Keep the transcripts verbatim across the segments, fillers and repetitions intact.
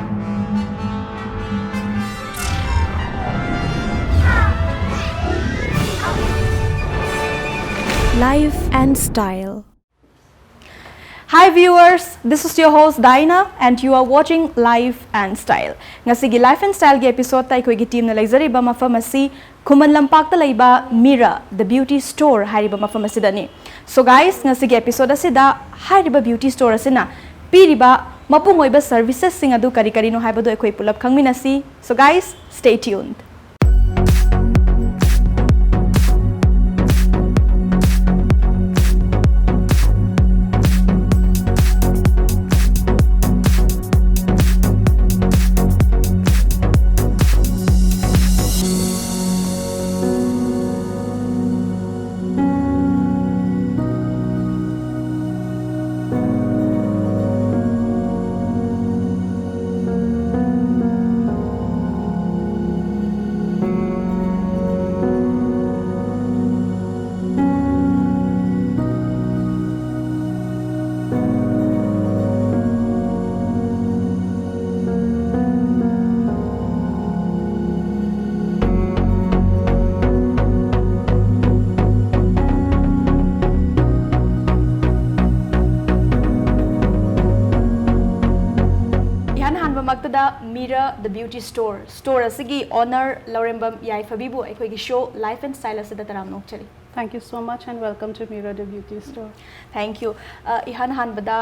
Life and Style. Hi viewers, this is your host Dinah and you are watching Life and Style. ꯉꯁꯤꯒꯤ Life and Styleꯒꯤ episodeꯇ ꯑꯩꯈꯣꯏꯒꯤ teamꯅ ꯂꯩꯖꯔꯤꯕ ꯃꯐꯝ ꯑꯁꯤ ꯈꯨꯃꯟ ꯂꯝꯄꯥꯛꯇ ꯂꯩꯕ Mira The Beauty Store ꯍꯥꯏꯔꯤꯕ ꯃꯐꯝ ꯑꯁꯤꯗꯅꯤ꯫ So guys, ꯉꯁꯤꯒꯤ episode ꯑꯁꯤꯗ ꯍꯥꯏꯔꯤꯕ beauty store ꯑꯁꯤꯅ ꯄꯤꯔꯤꯕ ꯃꯄꯨꯡ ꯑꯣꯏꯕ servicesꯁꯤꯡ ꯑꯗꯨ ꯀꯔꯤ ꯀꯔꯤꯅꯣ ꯍꯥꯏꯕꯗꯨ ꯑꯩꯈꯣꯏ ꯄꯨꯂꯞ ꯈꯪꯃꯤꯟꯅꯁꯤ꯫ So guys, stay tuned. ꯏꯍꯥꯟ ꯍꯥꯟꯕꯃꯛꯇꯗ Mira The Beauty Store, store ꯑꯁꯤꯒꯤ owner ꯂꯧꯔꯦꯝꯕꯝ ꯌꯥꯏꯐꯕꯤꯕꯨ ꯑꯩꯈꯣꯏꯒꯤ show Life and Style ꯑꯁꯤꯗ ꯇꯔꯥꯝꯅ ꯑꯣꯛꯆꯔꯤ꯫ Thank you so much and welcome to Mira The Beauty Store. Thank you. ꯑ, ꯏꯍꯥꯟ ꯍꯥꯟꯕꯗ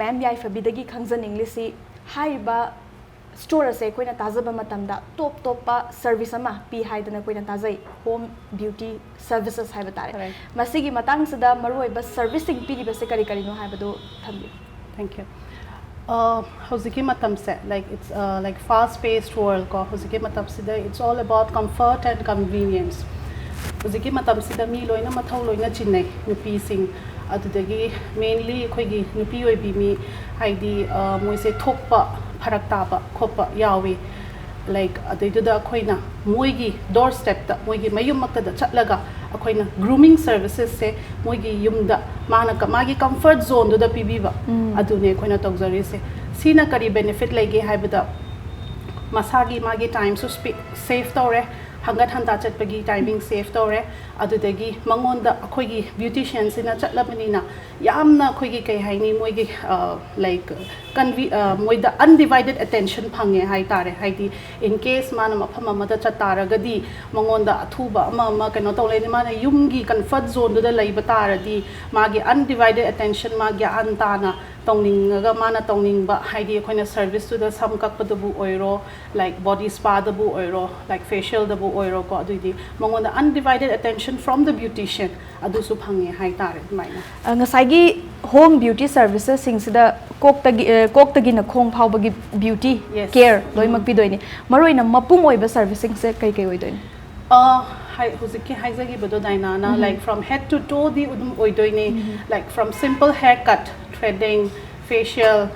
ma'am ꯌꯥꯏꯐꯕꯤꯗꯒꯤ ꯈꯪꯖꯅꯤꯡꯂꯤꯁꯤ, ꯍꯥꯏꯔꯤꯕ store ꯑꯁꯦ ꯑꯩꯈꯣꯏꯅ ꯇꯥꯖꯕ ꯃꯇꯝꯗ top ꯇꯣꯞꯄ service ꯑꯃ ꯄꯤ ꯍꯥꯏꯗꯅ ꯑꯩꯈꯣꯏꯅ ꯇꯥꯖꯩ, home beauty services ꯍꯥꯏꯕ ꯇꯥꯔꯦ꯫ Correct. ꯃꯁꯤꯒꯤ ꯃꯇꯥꯡꯁꯤꯗ ꯃꯔꯨꯑꯣꯏꯕ serviceꯁꯤꯡ ꯄꯤꯔꯤꯕꯁꯦ ꯀꯔꯤ ꯀꯔꯤꯅꯣ ꯍꯥꯏꯕꯗꯨ ꯊꯝꯕꯤꯌꯨ꯫ Thank you. ꯑ, ꯍꯧꯖꯤꯛꯀꯤ ꯃꯇꯝꯁꯦ, like, it's, uh, like, fast paced world ꯀꯣ, ꯍꯧꯖꯤꯛꯀꯤ ꯃꯇꯝꯁꯤꯗ it's all about comfort and convenience. ꯍꯧꯖꯤꯛꯀꯤ ꯃꯇꯝꯁꯤꯗ ꯃꯤ ꯂꯣꯏꯅ ꯃꯊꯧ ꯂꯣꯏꯅ ꯆꯤꯟꯅꯩ, ꯅꯨꯄꯤꯁꯤꯡ, ꯑꯗꯨꯗꯒꯤ mainly ꯑꯩꯈꯣꯏꯒꯤ ꯅꯨꯄꯤ ꯑꯣꯏꯕꯤ ꯃꯤ, ꯍꯥꯏꯗꯤ, ꯑ, ꯃꯣꯏꯁꯦ ꯊꯣꯛꯄ ꯐꯔꯛ ꯇꯥꯕ ꯈꯣꯠꯄ ꯌꯥꯎꯏ꯫ Like, ꯑꯗꯨꯏꯗꯨꯗ ꯑꯩꯈꯣꯏꯅ ꯃꯣꯏꯒꯤ door stepꯇ, ꯃꯣꯏꯒꯤ ꯃꯌꯨꯝꯃꯛꯇꯗ ꯆꯠꯂꯒ ꯑꯩꯈꯣꯏꯅ grooming servicesꯁꯦ ꯃꯣꯏꯒꯤ ꯌꯨꯝꯗ ꯃꯥꯅ ꯀ-, ꯃꯥꯒꯤ comfort zoneꯗꯨꯗ ꯄꯤꯕꯤꯕ, ꯎꯝ꯫ ꯑꯗꯨꯅꯦ ꯑꯩꯈꯣꯏꯅ ꯇꯧꯖꯔꯤꯁꯦ꯫ ꯁꯤꯅ ꯀꯔꯤ ꯕꯦꯅꯤꯐꯤꯠ ꯂꯩꯒꯦ ꯍꯥꯏꯕꯗ, ꯃꯁꯥꯒꯤ ꯃꯥꯒꯤ ꯇꯥꯏꯝꯁꯨ ꯁ꯭ꯄꯤ ꯁꯦꯐ ꯇꯧꯔꯦ, ꯍꯪꯒꯠ ꯍꯟꯗꯥ ꯆꯠꯄꯒꯤ ꯇꯥꯏꯃꯤꯡ ꯁꯦꯐ ꯇꯧꯔꯦ꯫ ꯑꯗꯨꯗꯒꯤ ꯃꯉꯣꯟꯗ ꯑꯩꯈꯣꯏꯒꯤ ꯕ꯭ꯌꯨꯇꯤꯁꯤꯌꯟꯁꯤꯅ ꯆꯠꯂꯕꯅꯤꯅ ꯌꯥꯝꯅ ꯑꯩꯈꯣꯏꯒꯤ ꯀꯩ ꯍꯥꯏꯅꯤ, ꯃꯣꯏꯒꯤ ꯂꯥꯏꯛ ꯀꯟꯚꯤ ꯃꯣꯏꯗ ꯑꯟꯗꯤꯚꯥꯏꯗꯦꯠ ꯑꯦꯇꯦꯟꯁꯟ ꯐꯪꯉꯦ ꯍꯥꯏ ꯇꯥꯔꯦ꯫ ꯍꯥꯏꯗꯤ, ꯏꯟ ꯀꯦꯁ ꯃꯥꯅ ꯃꯐꯝ ꯑꯃꯗ ꯆꯠ ꯇꯥꯔꯒꯗꯤ ꯃꯉꯣꯟꯗ ꯑꯊꯨꯕ ꯑꯃ ꯑꯃ ꯀꯩꯅꯣ ꯇꯧ ꯂꯩꯅꯤ꯫ ꯃꯥꯅ ꯌꯨꯝꯒꯤ ꯀꯟꯐꯔꯠ ꯖꯣꯟꯗꯨꯗ ꯂꯩꯕ ꯇꯥꯔꯗꯤ ꯃꯥꯒꯤ ꯑꯟꯗꯤꯚꯥꯏꯗꯦꯠ ꯑꯦꯇꯦꯟꯁꯟ ꯃꯥ ꯒ꯭ꯌꯥꯟ ꯇꯥꯅ ꯇꯧꯅꯤꯡꯉꯒ ꯃꯥꯅ ꯇꯧꯅꯤꯡꯕ, ꯍꯥꯏꯗꯤ ꯑꯩꯈꯣꯏꯅ ꯁꯔꯚꯤꯁꯇꯨꯗ ꯁꯝ ꯀꯛꯄꯗꯕꯨ ꯑꯣꯏꯔꯣ, ꯂꯥꯏꯛ ꯕꯣꯗꯤ ꯁ꯭ꯄꯥꯗꯕꯨ ꯑꯣꯏꯔꯣ, ꯂꯥꯏꯛ ꯐꯦꯁꯤꯌꯦꯜꯗꯕꯨ ꯑꯣꯏꯔꯣꯀꯣ, ꯑꯗꯨꯏꯗꯤ ꯃꯉꯣꯟꯗ undivided attention from the beautician ꯑꯗꯨꯁꯨ ꯐꯪꯉꯦ ꯍꯥꯏꯇꯥꯔꯦ꯫ ꯑꯗꯨꯃꯥꯏꯅ ꯑ, ꯉꯁꯥꯏꯒꯤ ꯍꯣꯝ ꯕ꯭ꯌꯨꯇꯤ ꯁꯔꯚꯤꯁꯦꯁꯁꯤꯡꯁꯤꯗ ꯀꯣꯛꯇꯒꯤ ꯑ, ꯀꯣꯛꯇꯒꯤꯅ ꯈꯣꯡ ꯐꯥꯎꯕꯒꯤ ꯕ꯭ꯌꯨꯇꯤ Yes. ꯀꯦꯌꯔ ꯎꯝ. ꯂꯣꯏꯅꯃꯛ ꯄꯤꯗꯣꯏꯅꯤ꯫ ꯃꯔꯨꯑꯣꯏꯅ ꯃꯄꯨꯡ ꯑꯣꯏꯕ ꯁꯔꯚꯤꯁꯁꯤꯡꯁꯦ ꯀꯩ ꯀꯩ ꯑꯣꯏꯗꯣꯏꯅꯣ? ꯑ, ꯍꯥꯏ ꯍꯧꯖꯤꯛꯀꯤ ꯍꯥꯏꯖꯈꯤꯕꯗꯣ ꯗꯥꯏꯅꯥꯅ, um. Like from head to toe ꯑꯗꯨꯝ ꯑꯣꯏꯗꯣꯏꯅꯦ꯫ Um. Like from simple haircut, threading, facial,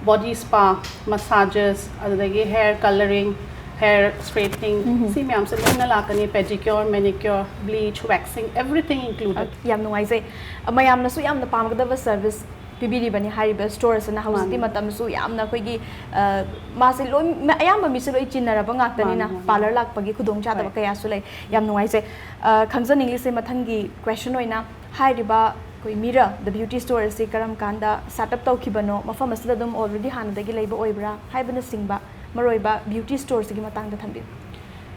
body spa, massages, ꯑꯗꯨꯗꯒꯤ hair colouring, hair straightening, um. ꯁꯤ ꯃꯌꯥꯝꯁꯦ ꯂꯣꯏꯅ ꯂꯥꯛꯀꯅꯤ꯫ Pedicure, manicure, bleach, waxing, everything included. ꯌꯥꯝ ꯅꯨꯡꯉꯥꯏꯖꯩ꯫ ꯃꯌꯥꯝꯅꯁꯨ ꯌꯥꯝꯅ ꯄꯥꯝꯒꯗꯕ ꯁꯔꯚꯤꯁ ꯄꯤꯕꯤꯔꯤꯕꯅꯤ ꯍꯥꯏꯔꯤꯕ ꯁ꯭ꯇꯣꯔ ꯑꯁꯤꯅ꯫ ꯍꯧꯖꯤꯛꯇꯤ ꯃꯥꯅꯤ꯫ ꯃꯇꯝꯁꯨ ꯌꯥꯝꯅ ꯑꯩꯈꯣꯏꯒꯤ, ꯑ, ꯃꯥꯁꯦ ꯂꯣꯏ, ꯑꯌꯥꯝꯕ ꯃꯤꯁꯦ ꯂꯣꯏ ꯆꯤꯟꯅꯔꯕ ꯉꯥꯛꯇꯅꯤꯅ ꯃꯥꯅꯤ, ꯃꯥꯅꯤ꯫ ꯄꯥꯔꯂꯔ ꯂꯥꯛꯄꯒꯤ ꯈꯨꯗꯣꯡꯆꯥꯗꯕ ꯍꯣꯏ꯫ ꯀꯌꯥꯁꯨ ꯂꯩ꯫ ꯌꯥꯝ ꯅꯨꯡꯉꯥꯏꯖꯩ꯫ ꯑ, ꯈꯪꯖꯅꯤꯡꯂꯤꯁꯦ ꯃꯊꯪꯒꯤ ꯀ꯭ꯋꯦꯁꯟ ꯑꯣꯏꯅ, ꯍꯥꯏꯔꯤꯕ ꯑꯩꯈꯣꯏ ꯃꯤꯔ ꯗ ꯕ꯭ꯌꯨꯇꯤ ꯁ꯭ꯇꯣꯔ ꯑꯁꯤ ꯀꯔꯝ ꯀꯥꯟꯗ ꯁꯦꯠ ꯑꯞ ꯇꯧꯈꯤꯕꯅꯣ? ꯃꯐꯝ ꯑꯁꯤꯗ ꯑꯗꯨꯝ ꯑꯣꯜꯔꯦꯗꯤ ꯍꯥꯟꯅꯗꯒꯤ ꯂꯩꯕ ꯑꯣꯏꯕ꯭ꯔꯥ ꯍꯥꯏꯕꯅꯆꯤꯡꯕ ꯃꯔꯨꯑꯣꯏꯕ ꯕ꯭ꯌꯨꯇꯤ ꯁ꯭ꯇꯣꯔꯁꯤꯒꯤ ꯃꯇꯥꯡꯗ ꯊꯝꯕꯤꯌꯨ꯫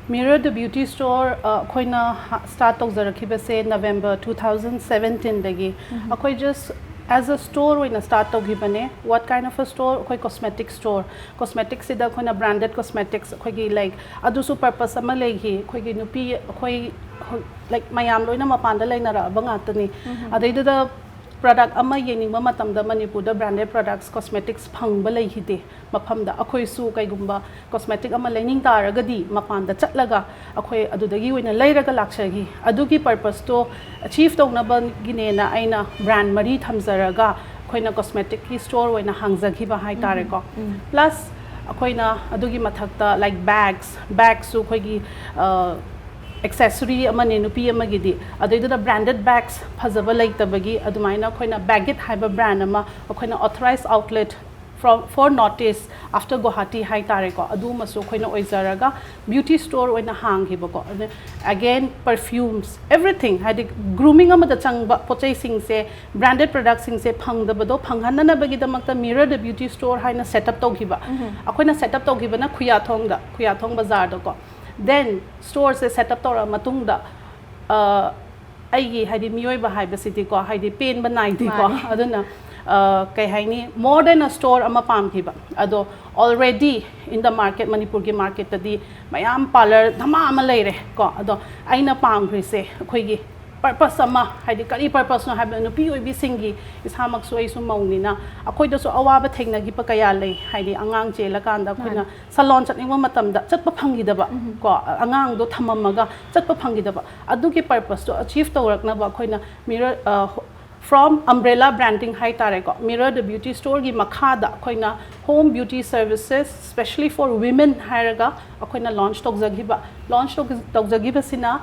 ꯃꯤꯔ ꯗ ꯕ꯭ꯌꯨꯇꯤ ꯁ꯭ꯇꯣꯔ, ꯑ, ꯑꯩꯈꯣꯏꯅ ꯍꯥ-, ꯁ꯭ꯇꯥꯔꯠ ꯇꯧꯖꯔꯛꯈꯤꯕꯁꯦ ꯅꯕꯦꯝꯕꯔ ꯇꯨ ꯊꯥꯎꯖꯟ ꯁꯕꯦꯟꯇꯤꯟꯗꯒꯤ꯫ ꯎꯝ꯫ ꯑꯩꯈꯣꯏ ꯖꯁ ꯑꯦꯖ ꯑ ꯁ꯭ꯇꯣꯔ ꯑꯣꯏꯅ ꯁ꯭ꯇꯥꯔꯠ ꯇꯧꯈꯤꯕꯅꯦ꯫ What kind of a store? ꯑꯩꯈꯣꯏ ꯀꯣꯁꯃꯦꯇꯤꯛ ꯁ꯭ꯇꯣꯔ꯫ ꯀꯣꯁꯃꯦꯇꯤꯛꯁꯤꯗ ꯑꯩꯈꯣꯏꯅ ꯕ꯭ꯔꯥꯟꯗꯦꯗ ꯀꯣꯁꯃꯦꯇꯤꯛꯁ, ꯑꯩꯈꯣꯏꯒꯤ, ꯂꯥꯏꯛ, ꯑꯗꯨꯁꯨ ꯄꯔꯄꯁ ꯑꯃ ꯂꯩꯈꯤ꯫ ꯑꯩꯈꯣꯏꯒꯤ ꯅꯨꯄꯤ, ꯑꯩꯈꯣꯏ, ꯍꯧ-, ꯂꯥꯏꯛ, ꯃꯌꯥꯝ ꯂꯣꯏꯅ ꯃꯄꯥꯟꯗ ꯂꯩꯅꯔꯛꯑꯕ ꯉꯥꯛꯇꯅꯤ꯫ ꯎꯝ꯫ ꯑꯗꯩꯗꯨꯗ ꯄ꯭ꯔꯗꯛ ꯑꯃ ꯌꯦꯡꯅꯤꯡꯕ ꯃꯇꯝꯗ ꯃꯅꯤꯄꯨꯔꯗ ꯕ꯭ꯔꯥꯟꯗꯦꯗ ꯄ꯭ꯔꯗꯛꯁ, ꯀꯣꯁꯃꯦꯇꯤꯛꯁ ꯐꯪꯕ ꯂꯩꯈꯤꯗꯦ ꯃꯐꯝꯗ꯫ ꯑꯩꯈꯣꯏꯁꯨ ꯀꯩꯒꯨꯝꯕ ꯀꯣꯁꯃꯦꯇꯤꯛ ꯑꯃ ꯂꯩꯅꯤꯡ ꯇꯥꯔꯒꯗꯤ ꯃꯄꯥꯟꯗ ꯆꯠꯂꯒ ꯑꯩꯈꯣꯏ ꯑꯗꯨꯗꯒꯤ ꯑꯣꯏꯅ ꯂꯩꯔꯒ ꯂꯥꯛꯆꯈꯤ꯫ ꯑꯗꯨꯒꯤ ꯄꯔꯄꯁꯇꯣ ꯑꯆꯤꯞ ꯇꯧꯅꯕꯒꯤꯅꯦꯅ ꯑꯩꯅ ꯕ꯭ꯔꯥꯟ ꯃꯔꯤ ꯊꯝꯖꯔꯒ ꯑꯩꯈꯣꯏꯅ ꯀꯣꯁꯃꯦꯇꯤꯛꯀꯤ ꯁ꯭ꯇꯣꯔ ꯑꯣꯏꯅ ꯍꯥꯡꯖꯈꯤꯕ ꯍꯥꯏꯇꯥꯔꯦꯀꯣ꯫ ꯎꯝ꯫ ꯄ꯭ꯂꯁ ꯑꯩꯈꯣꯏꯅ ꯑꯗꯨꯒꯤ ꯃꯊꯛꯇ, ꯂꯥꯏꯛ, ꯕꯦꯒꯁ, ꯕꯦꯒꯁꯨ ꯑꯩꯈꯣꯏꯒꯤ, ꯑ, ꯑꯦꯛꯁꯦꯁꯔꯤ ꯑꯃꯅꯦ ꯅꯨꯄꯤ ꯑꯃꯒꯤꯗꯤ꯫ ꯑꯗꯩꯗꯨꯗ ꯕ꯭ꯔꯥꯟꯗꯦꯗ ꯕꯦꯒꯁ ꯐꯖꯕ ꯂꯩꯇꯕꯒꯤ ꯑꯗꯨꯃꯥꯏꯅ ꯑꯩꯈꯣꯏꯅ ꯕꯦꯒꯤꯠ ꯍꯥꯏꯕ ꯕ꯭ꯔꯥꯟ ꯑꯃ ꯑꯩꯈꯣꯏꯅ authorise outlet from for North East after Guwahati ꯍꯥꯏ ꯇꯥꯔꯦꯀꯣ, ꯑꯗꯨꯃꯁꯨ ꯑꯩꯈꯣꯏꯅ ꯑꯣꯏꯖꯔꯒ ꯕ꯭ꯌꯨꯇꯤ ꯁ꯭ꯇꯣꯔ ꯑꯣꯏꯅ ꯍꯥꯡꯈꯤꯕꯀꯣ꯫ ꯑꯗꯨꯅ again perfumes, everything, ꯍꯥꯏꯗꯤ ꯒ꯭ꯔꯨꯃꯤꯡ ꯑꯃꯗ ꯆꯪꯕ ꯄꯣꯠ ꯆꯩꯁꯤꯡꯁꯦ, ꯕ꯭ꯔꯥꯟꯗꯦꯗ ꯄ꯭ꯔꯗꯛꯁꯤꯡꯁꯦ ꯐꯪꯗꯕꯗꯣ ꯐꯪꯍꯟꯅꯅꯕꯒꯤꯗꯃꯛꯇ Mirror the Beauty Store ꯍꯥꯏꯅ ꯁꯦꯠ ꯑꯞ ꯇꯧꯈꯤꯕ꯫ ꯑꯩꯈꯣꯏꯅ ꯁꯦꯠ ꯑꯞ ꯇꯧꯈꯤꯕꯅ ꯈꯨꯌꯥꯊꯣꯡꯗ, ꯈꯨꯌꯥꯊꯣꯡ ꯕꯖꯥꯔꯗꯀꯣ꯫ ꯗꯦꯟ ꯁ꯭ꯇꯣꯔꯁꯦ ꯁꯦꯠ ꯑꯞ ꯇꯧꯔꯛꯑ ꯃꯇꯨꯡꯗ ꯑ, ꯑꯩꯒꯤ ꯍꯥꯏꯗꯤ ꯃꯤꯑꯣꯏꯕ ꯍꯥꯏꯕꯁꯤꯗꯤꯀꯣ, ꯍꯥꯏꯗꯤ ꯄꯦꯟꯕ ꯅꯥꯏꯗꯦꯀꯣ꯫ ꯃꯥꯅꯤ꯫ ꯑꯗꯨꯅ ꯑ, ꯀꯩ ꯍꯥꯏꯅꯤ, more than a store ꯑꯃ ꯄꯥꯝꯈꯤꯕ꯫ ꯑꯗꯣ already in the market, ꯃꯅꯤꯄꯨꯔꯒꯤ ꯃꯥꯔꯀꯦꯠꯇꯗꯤ ꯃꯌꯥꯝ ꯄꯥꯔꯂꯔ ꯙꯃꯥ ꯑꯃ ꯂꯩꯔꯦ ꯀꯣ꯫ ꯑꯗꯣ ꯑꯩꯅ ꯄꯥꯝꯈ꯭ꯔꯤꯁꯦ ꯑꯩꯈꯣꯏꯒꯤ ꯄꯔꯄꯁ ꯑꯃ, ꯍꯥꯏꯗꯤ ꯀꯔꯤ ꯄꯔꯄꯁꯅꯣ ꯍꯥꯏꯕꯗ, ꯅꯨꯄꯤ ꯑꯣꯏꯕꯤꯁꯤꯡꯒꯤ, ꯏꯁꯥꯃꯛꯁꯨ ꯑꯩꯁꯨ ꯃꯧꯅꯤꯅ ꯑꯩꯈꯣꯏꯗꯁꯨ ꯑꯋꯥꯕ ꯊꯦꯡꯅꯈꯤꯕ ꯀꯌꯥ ꯂꯩ꯫ ꯍꯥꯏꯗꯤ ꯑꯉꯥꯡ ꯆꯦꯜꯂꯀꯥꯟꯗ ꯑꯩꯈꯣꯏꯅ ꯁꯂꯣꯟ ꯆꯠꯅꯤꯡꯕ ꯃꯇꯝꯗ ꯆꯠꯄ ꯐꯪꯈꯤꯗꯕ ꯀꯣ, ꯑꯉꯥꯡꯗꯣ ꯊꯝꯃꯝꯃꯒ ꯆꯠꯄ ꯐꯪꯈꯤꯗꯕ, ꯑꯗꯨꯒꯤ ꯄꯔꯄꯁꯇꯣ ꯑꯆꯤꯞ ꯇꯧꯔꯛꯅꯕ ꯑꯩꯈꯣꯏꯅ Mirror, from Umbrella Branding ꯍꯥꯏ ꯇꯥꯔꯦꯀꯣ, Mirror the Beauty Storeꯒꯤ ꯃꯈꯥꯗ ꯑꯩꯈꯣꯏꯅ home beauty services specially for women ꯍꯥꯏꯔꯒ ꯑꯩꯈꯣꯏꯅ ꯂꯣꯟꯆ ꯇꯧꯖꯈꯤꯕ꯫ ꯂꯣꯟꯆ ꯇꯧꯖꯈꯤꯕꯁꯤꯅ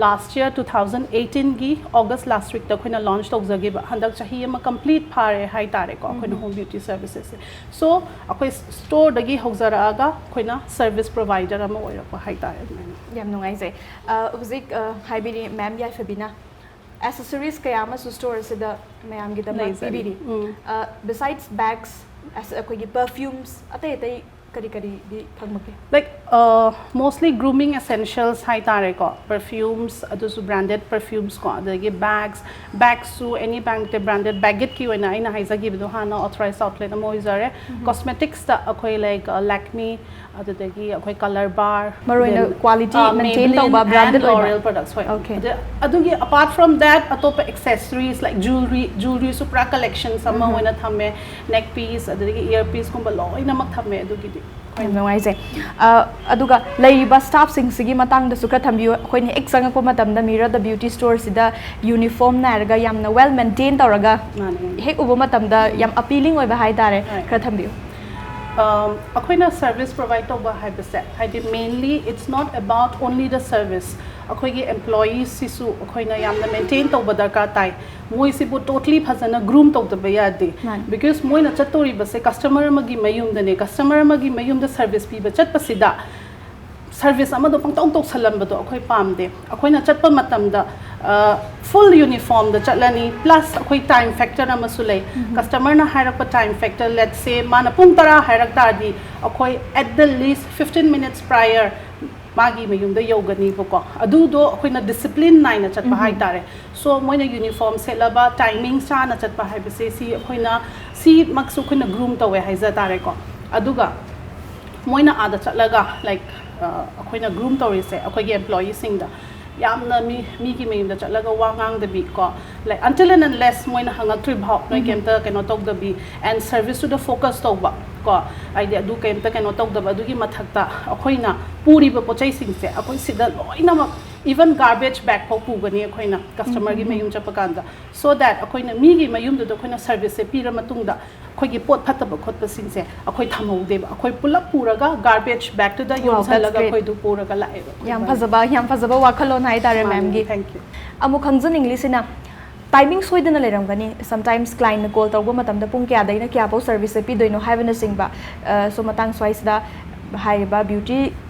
last year two thousand eighteenꯒꯤ August last weekꯇ ꯑꯩꯈꯣꯏꯅ ꯂꯣꯟꯆ ꯇꯧꯖꯈꯤꯕ꯫ ꯍꯟꯗꯛ ꯆꯍꯤ ꯑꯃ ꯀꯝꯄ꯭ꯂꯤꯠ ꯐꯥꯔꯦ ꯍꯥꯏ ꯇꯥꯔꯦꯀꯣ, ꯑꯩꯈꯣꯏꯅ home beauty servicesꯁꯦ꯫ So ꯑꯩꯈꯣꯏ ꯁ꯭ꯇꯣꯔꯗꯒꯤ ꯍꯧꯖꯔꯛꯑꯒ ꯑꯩꯈꯣꯏꯅ ꯁꯔꯚꯤꯁ ꯄ꯭ꯔꯣꯚꯥꯏꯗꯔ ꯑꯃ ꯑꯣꯏꯔꯛꯄ ꯍꯥꯏ ꯇꯥꯔꯦ ꯑꯗꯨꯃꯥꯏꯅ꯫ ꯌꯥꯝ ꯅꯨꯡꯉꯥꯏꯖꯩ꯫ ꯑ, ꯍꯧꯖꯤꯛ ꯑ, ꯍꯥꯏꯕꯤꯔꯤ ꯃꯦꯝ ꯌꯥꯏꯐꯕꯤꯅ, ꯑꯦꯁꯦꯁꯔꯤꯁ ꯀꯌꯥ ꯑꯃꯁꯨ ꯁ꯭ꯇꯣꯔ ꯑꯁꯤꯗ ꯃꯌꯥꯝꯒꯤꯗꯃꯛ ꯂꯩꯖꯔꯤ꯫ ꯄꯤꯕꯤꯔꯤ꯫ ꯎꯝ꯫ Besides bags, ꯑꯩꯈꯣꯏꯒꯤ ꯄꯔꯐ꯭ꯌꯨꯝꯁ, ꯑꯇꯩ ꯑꯇꯩ ꯀꯔꯤ ꯀꯔꯤꯗꯤ ꯐꯪꯕꯒꯦ? Like, mostly grooming essentials ꯍꯥꯏ ꯇꯥꯔꯦꯀꯣ, ꯄꯔꯐ꯭ꯌꯨꯝꯁ, ꯑꯗꯨꯁꯨ ꯕ꯭ꯔꯥꯟꯗꯦꯗ ꯄꯔꯐ꯭ꯌꯨꯝꯁꯀꯣ, ꯑꯗꯒꯤ ꯕꯦꯒꯁ, ꯕꯦꯒꯁꯨ ꯑꯦꯅꯤ ꯕ꯭ꯔꯥꯟꯗꯦꯗ, ꯕ꯭ꯔꯥꯟꯗꯦꯗꯀꯤ ꯑꯣꯏꯅ ꯑꯩꯅ ꯍꯥꯏꯖꯈꯤꯕꯗꯣ ꯍꯥꯟꯅ, ꯑꯣꯊꯣꯔꯥꯏꯖ ꯑꯥꯎꯠꯂꯦꯠ ꯑꯃ ꯑꯣꯏꯖꯔꯦ꯫ ꯀꯣꯁꯃꯦꯇꯤꯛꯁꯇ ꯑꯩꯈꯣꯏ ꯂꯥꯏꯛ ꯂꯦꯛꯃꯤ, ꯑꯗꯨꯗꯒꯤ ꯑꯩꯈꯣꯏ ꯀꯂꯔ ꯕꯥꯔ, ꯃꯔꯨꯑꯣꯏꯅ quality maintain ꯇꯧꯕ branded ꯑꯣꯏꯕ꯫ L'Oreal products, ꯍꯣꯏ꯫ Okay. ꯑꯗ-, ꯑꯗꯨꯒꯤ apart from that ꯑꯇꯣꯞꯄ accessories like jewellery, jewelleryꯁꯨ ꯄꯨꯔꯥ collections ꯑꯃ ꯑꯣꯏꯅ ꯊꯝꯃꯦ, neck piece, ꯑꯗꯨꯗꯒꯤ ear pieceꯀꯨꯝꯕ ꯂꯣꯏꯅꯃꯛ ꯊꯝꯃꯦ ꯑꯗꯨꯒꯤꯗꯤ꯫ ꯌꯥꯝ ꯅꯨꯡꯉꯥꯏꯖꯩ꯫ ꯑ, ꯑꯗꯨꯒ ꯂꯩꯔꯤꯕ ꯁ꯭ꯇꯥꯐꯁꯤꯡꯁꯤꯒꯤ ꯃꯇꯥꯡꯗꯁꯨ ꯈꯔ ꯊꯝꯕꯤꯌꯨ꯫ ꯑꯩꯈꯣꯏꯅ ꯍꯦꯛ ꯆꯪꯉꯛꯄ ꯃꯇꯝꯗ Mirror the Beauty Storeꯁꯤꯗ ꯌꯨꯅꯤꯐꯣꯔꯝ ꯅꯥꯏꯔꯒ ꯌꯥꯝꯅ well maintain ꯇꯧꯔꯒ ꯃꯥꯅꯦ, ꯃꯥꯅꯦ꯫ ꯍꯦꯛ ꯎꯕ ꯃꯇꯝꯗ ꯌꯥꯝ appealing ꯑꯣꯏꯕ ꯍꯥꯏꯇꯥꯔꯦ꯫ ꯍꯣꯏ꯫ ꯈꯔ ꯊꯝꯕꯤꯌꯨ꯫ ꯑꯩꯈꯣꯏꯅ ꯁꯔꯚꯤꯁ ꯄ꯭ꯔꯣꯚꯥꯏꯗ ꯇꯧꯕ ꯍꯥꯏꯕꯁꯦ, ꯍꯥꯏꯗꯤ mainly it's not about only the service. ꯑꯩꯈꯣꯏꯒꯤ ꯑꯦꯝꯄ꯭ꯂꯣꯌꯤꯁꯁꯤꯁꯨ ꯑꯩꯈꯣꯏꯅ ꯌꯥꯝꯅ ꯃꯦꯟꯇꯦꯟ ꯇꯧꯕ ꯗꯔꯀꯥꯔ ꯇꯥꯏ꯫ ꯃꯣꯏꯁꯤꯕꯨ ꯇꯣꯇꯂꯤ ꯐꯖꯅ ꯒ꯭ꯔꯨꯝ ꯇꯧꯗꯕ ꯌꯥꯗꯦ꯫ ꯃꯥꯅꯤ꯫ ꯕꯤꯀꯣꯁ ꯃꯣꯏꯅ ꯆꯠꯇꯧꯔꯤꯕꯁꯦ ꯀꯁꯇꯃꯔ ꯑꯃꯒꯤ ꯃꯌꯨꯝꯗꯅꯦ꯫ ꯀꯁꯇꯃꯔ ꯑꯃꯒꯤ ꯃꯌꯨꯝꯗ ꯁꯔꯚꯤꯁ ꯄꯤꯕ ꯆꯠꯄꯁꯤꯗ ꯁꯔꯚꯤꯁ ꯑꯃꯗꯣ ꯄꯪꯇꯧ ꯇꯧꯁꯜꯂꯝꯕꯗꯣ ꯑꯩꯈꯣꯏ ꯄꯥꯝꯗꯦ꯫ ꯑꯩꯈꯣꯏꯅ ꯆꯠꯄ ꯃꯇꯝꯗ ꯐꯨꯜ ꯌꯨꯅꯤꯐꯣꯔꯝꯗ ꯆꯠꯂꯅꯤ, ꯄ꯭ꯂꯁ ꯑꯩꯈꯣꯏ ꯇꯥꯏꯝ ꯐꯦꯛꯇꯔ ꯑꯃꯁꯨ ꯂꯩ꯫ ꯀꯁꯇꯃꯔꯅ ꯍꯥꯏꯔꯛꯄ ꯇꯥꯏꯝ ꯐꯦꯛꯇꯔ, ꯂꯦꯠꯁ ꯁꯦ ꯃꯥꯅ ꯄꯨꯡ ꯇꯔꯥ ꯍꯥꯏꯔꯛ ꯇꯥꯔꯗꯤ ꯑꯩꯈꯣꯏ at the least fifteen minutes prior ꯃꯥꯒꯤ ꯃꯌꯨꯝꯗ ꯌꯧꯒꯅꯤꯕꯀꯣ꯫ ꯑꯗꯨꯗꯣ ꯑꯩꯈꯣꯏꯅ ꯗꯤꯁꯤꯄ꯭ꯂꯤꯟ ꯅꯥꯏꯅ ꯆꯠꯄ ꯍꯥꯏꯇꯥꯔꯦ꯫ ꯁꯣ ꯃꯣꯏꯅ ꯌꯨꯅꯤꯐꯣꯔꯝ ꯁꯦꯠꯂꯕ, ꯇꯥꯏꯃꯤꯡ ꯆꯥꯅ ꯆꯠꯄ ꯍꯥꯏꯕꯁꯦ ꯁꯤ ꯑꯩꯈꯣꯏꯅ, ꯁꯤꯃꯛꯁꯨ ꯑꯩꯈꯣꯏꯅ ꯒ꯭ꯔꯨꯝ ꯇꯧꯋꯦ ꯍꯥꯏꯖ ꯇꯥꯔꯦꯀꯣ꯫ ꯑꯗꯨꯒ ꯃꯣꯏꯅ ꯑꯥꯗ ꯆꯠꯂꯒ, ꯂꯥꯏꯛ, ꯑꯩꯈꯣꯏꯅ ꯒ꯭ꯔꯨꯝ ꯇꯧꯔꯤꯁꯦ ꯑꯩꯈꯣꯏꯒꯤ ꯑꯦꯝꯄ꯭ꯂꯣꯌꯤꯁꯤꯡꯗ ꯌꯥꯝꯅ ꯃꯤ, ꯃꯤꯒꯤ ꯃꯌꯨꯝꯗ ꯆꯠꯂꯒ ꯋꯥ ꯉꯥꯡꯗꯕꯤ ꯀꯣ, ꯂꯥꯏꯛ, until and unless ꯃꯣꯏꯅ ꯍꯪꯉꯛꯇ꯭ꯔꯤ ꯐꯥꯎ ꯅꯣꯏ ꯀꯩꯝꯇ ꯀꯩꯅꯣ ꯇꯧꯗꯕꯤ, and service ꯇꯨꯗ focus ꯇꯧꯕ ꯀꯣ, ꯍꯥꯏꯗꯤ ꯑꯗꯨ ꯀꯩꯝꯇ ꯀꯩꯅꯣ ꯇꯧꯗꯕ꯫ ꯑꯗꯨꯒꯤ ꯃꯊꯛꯇ ꯑꯩꯈꯣꯏꯅ ꯄꯨꯔꯤꯕ ꯄꯣꯠ ꯆꯩꯁꯤꯡꯁꯦ ꯑꯩꯈꯣꯏ ꯁꯤꯗ ꯂꯣꯏꯅꯃꯛ, even garbage bag ꯐꯥꯎ ꯄꯨꯒꯅꯤ ꯑꯩꯈꯣꯏꯅ ꯀꯁꯇꯃꯔꯒꯤ ꯃꯌꯨꯝ ꯆꯠꯄ ꯀꯥꯟꯗ, so that ꯑꯩꯈꯣꯏꯅ ꯃꯤꯒꯤ ꯃꯌꯨꯝꯗꯨꯗ ꯑꯩꯈꯣꯏꯅ ꯁꯔꯚꯤꯁꯁꯦ ꯄꯤꯔ ꯃꯇꯨꯡꯗ ꯑꯩꯈꯣꯏꯒꯤ ꯄꯣꯠ ꯐꯠꯇꯕ ꯈꯣꯠꯄꯁꯤꯡꯁꯦ ꯑꯩꯈꯣꯏ ꯊꯝꯍꯧꯗꯦꯕ꯫ ꯑꯩꯈꯣꯏ ꯄꯨꯂꯞ ꯄꯨꯔꯒ garbage bag ꯇꯨꯗ Wow, that's ꯌꯣꯝꯁꯜꯂꯒ great. ꯑꯩꯈꯣꯏꯗꯨ ꯄꯨꯔꯒ ꯂꯥꯛꯑꯦꯕ꯫ ꯌꯥꯝ ꯐꯖꯕ, ꯌꯥꯝ ꯐꯖꯕ ꯋꯥꯈꯜꯂꯣꯟ ꯍꯥꯏꯇꯥꯔꯦ ꯃꯥꯅꯦ, ꯃꯦꯝꯒꯤ꯫ thank you. ꯑꯃꯨꯛ ꯈꯪꯖꯅꯤꯡꯂꯤꯁꯤꯅ, ꯇꯥꯏꯃꯤꯡ ꯁꯣꯏꯗꯅ ꯂꯩꯔꯝꯒꯅꯤ꯫ Sometimes client ꯅ ꯀꯣꯜ ꯇꯧꯕ ꯃꯇꯝꯗ ꯄꯨꯡ ꯀꯌꯥꯗꯩꯅ ꯀꯌꯥꯐꯥꯎ ꯁꯔꯚꯤꯁꯁꯦ ꯄꯤꯗꯣꯏꯅꯣ ꯍꯥꯏꯕꯅꯆꯤꯡꯕ꯫ ꯑ, so ꯃꯇꯥꯡ ꯁ꯭ꯋꯥꯏꯁꯤꯗ ꯍꯥꯏꯔꯤꯕ ꯕ꯭ꯌꯨꯇꯤ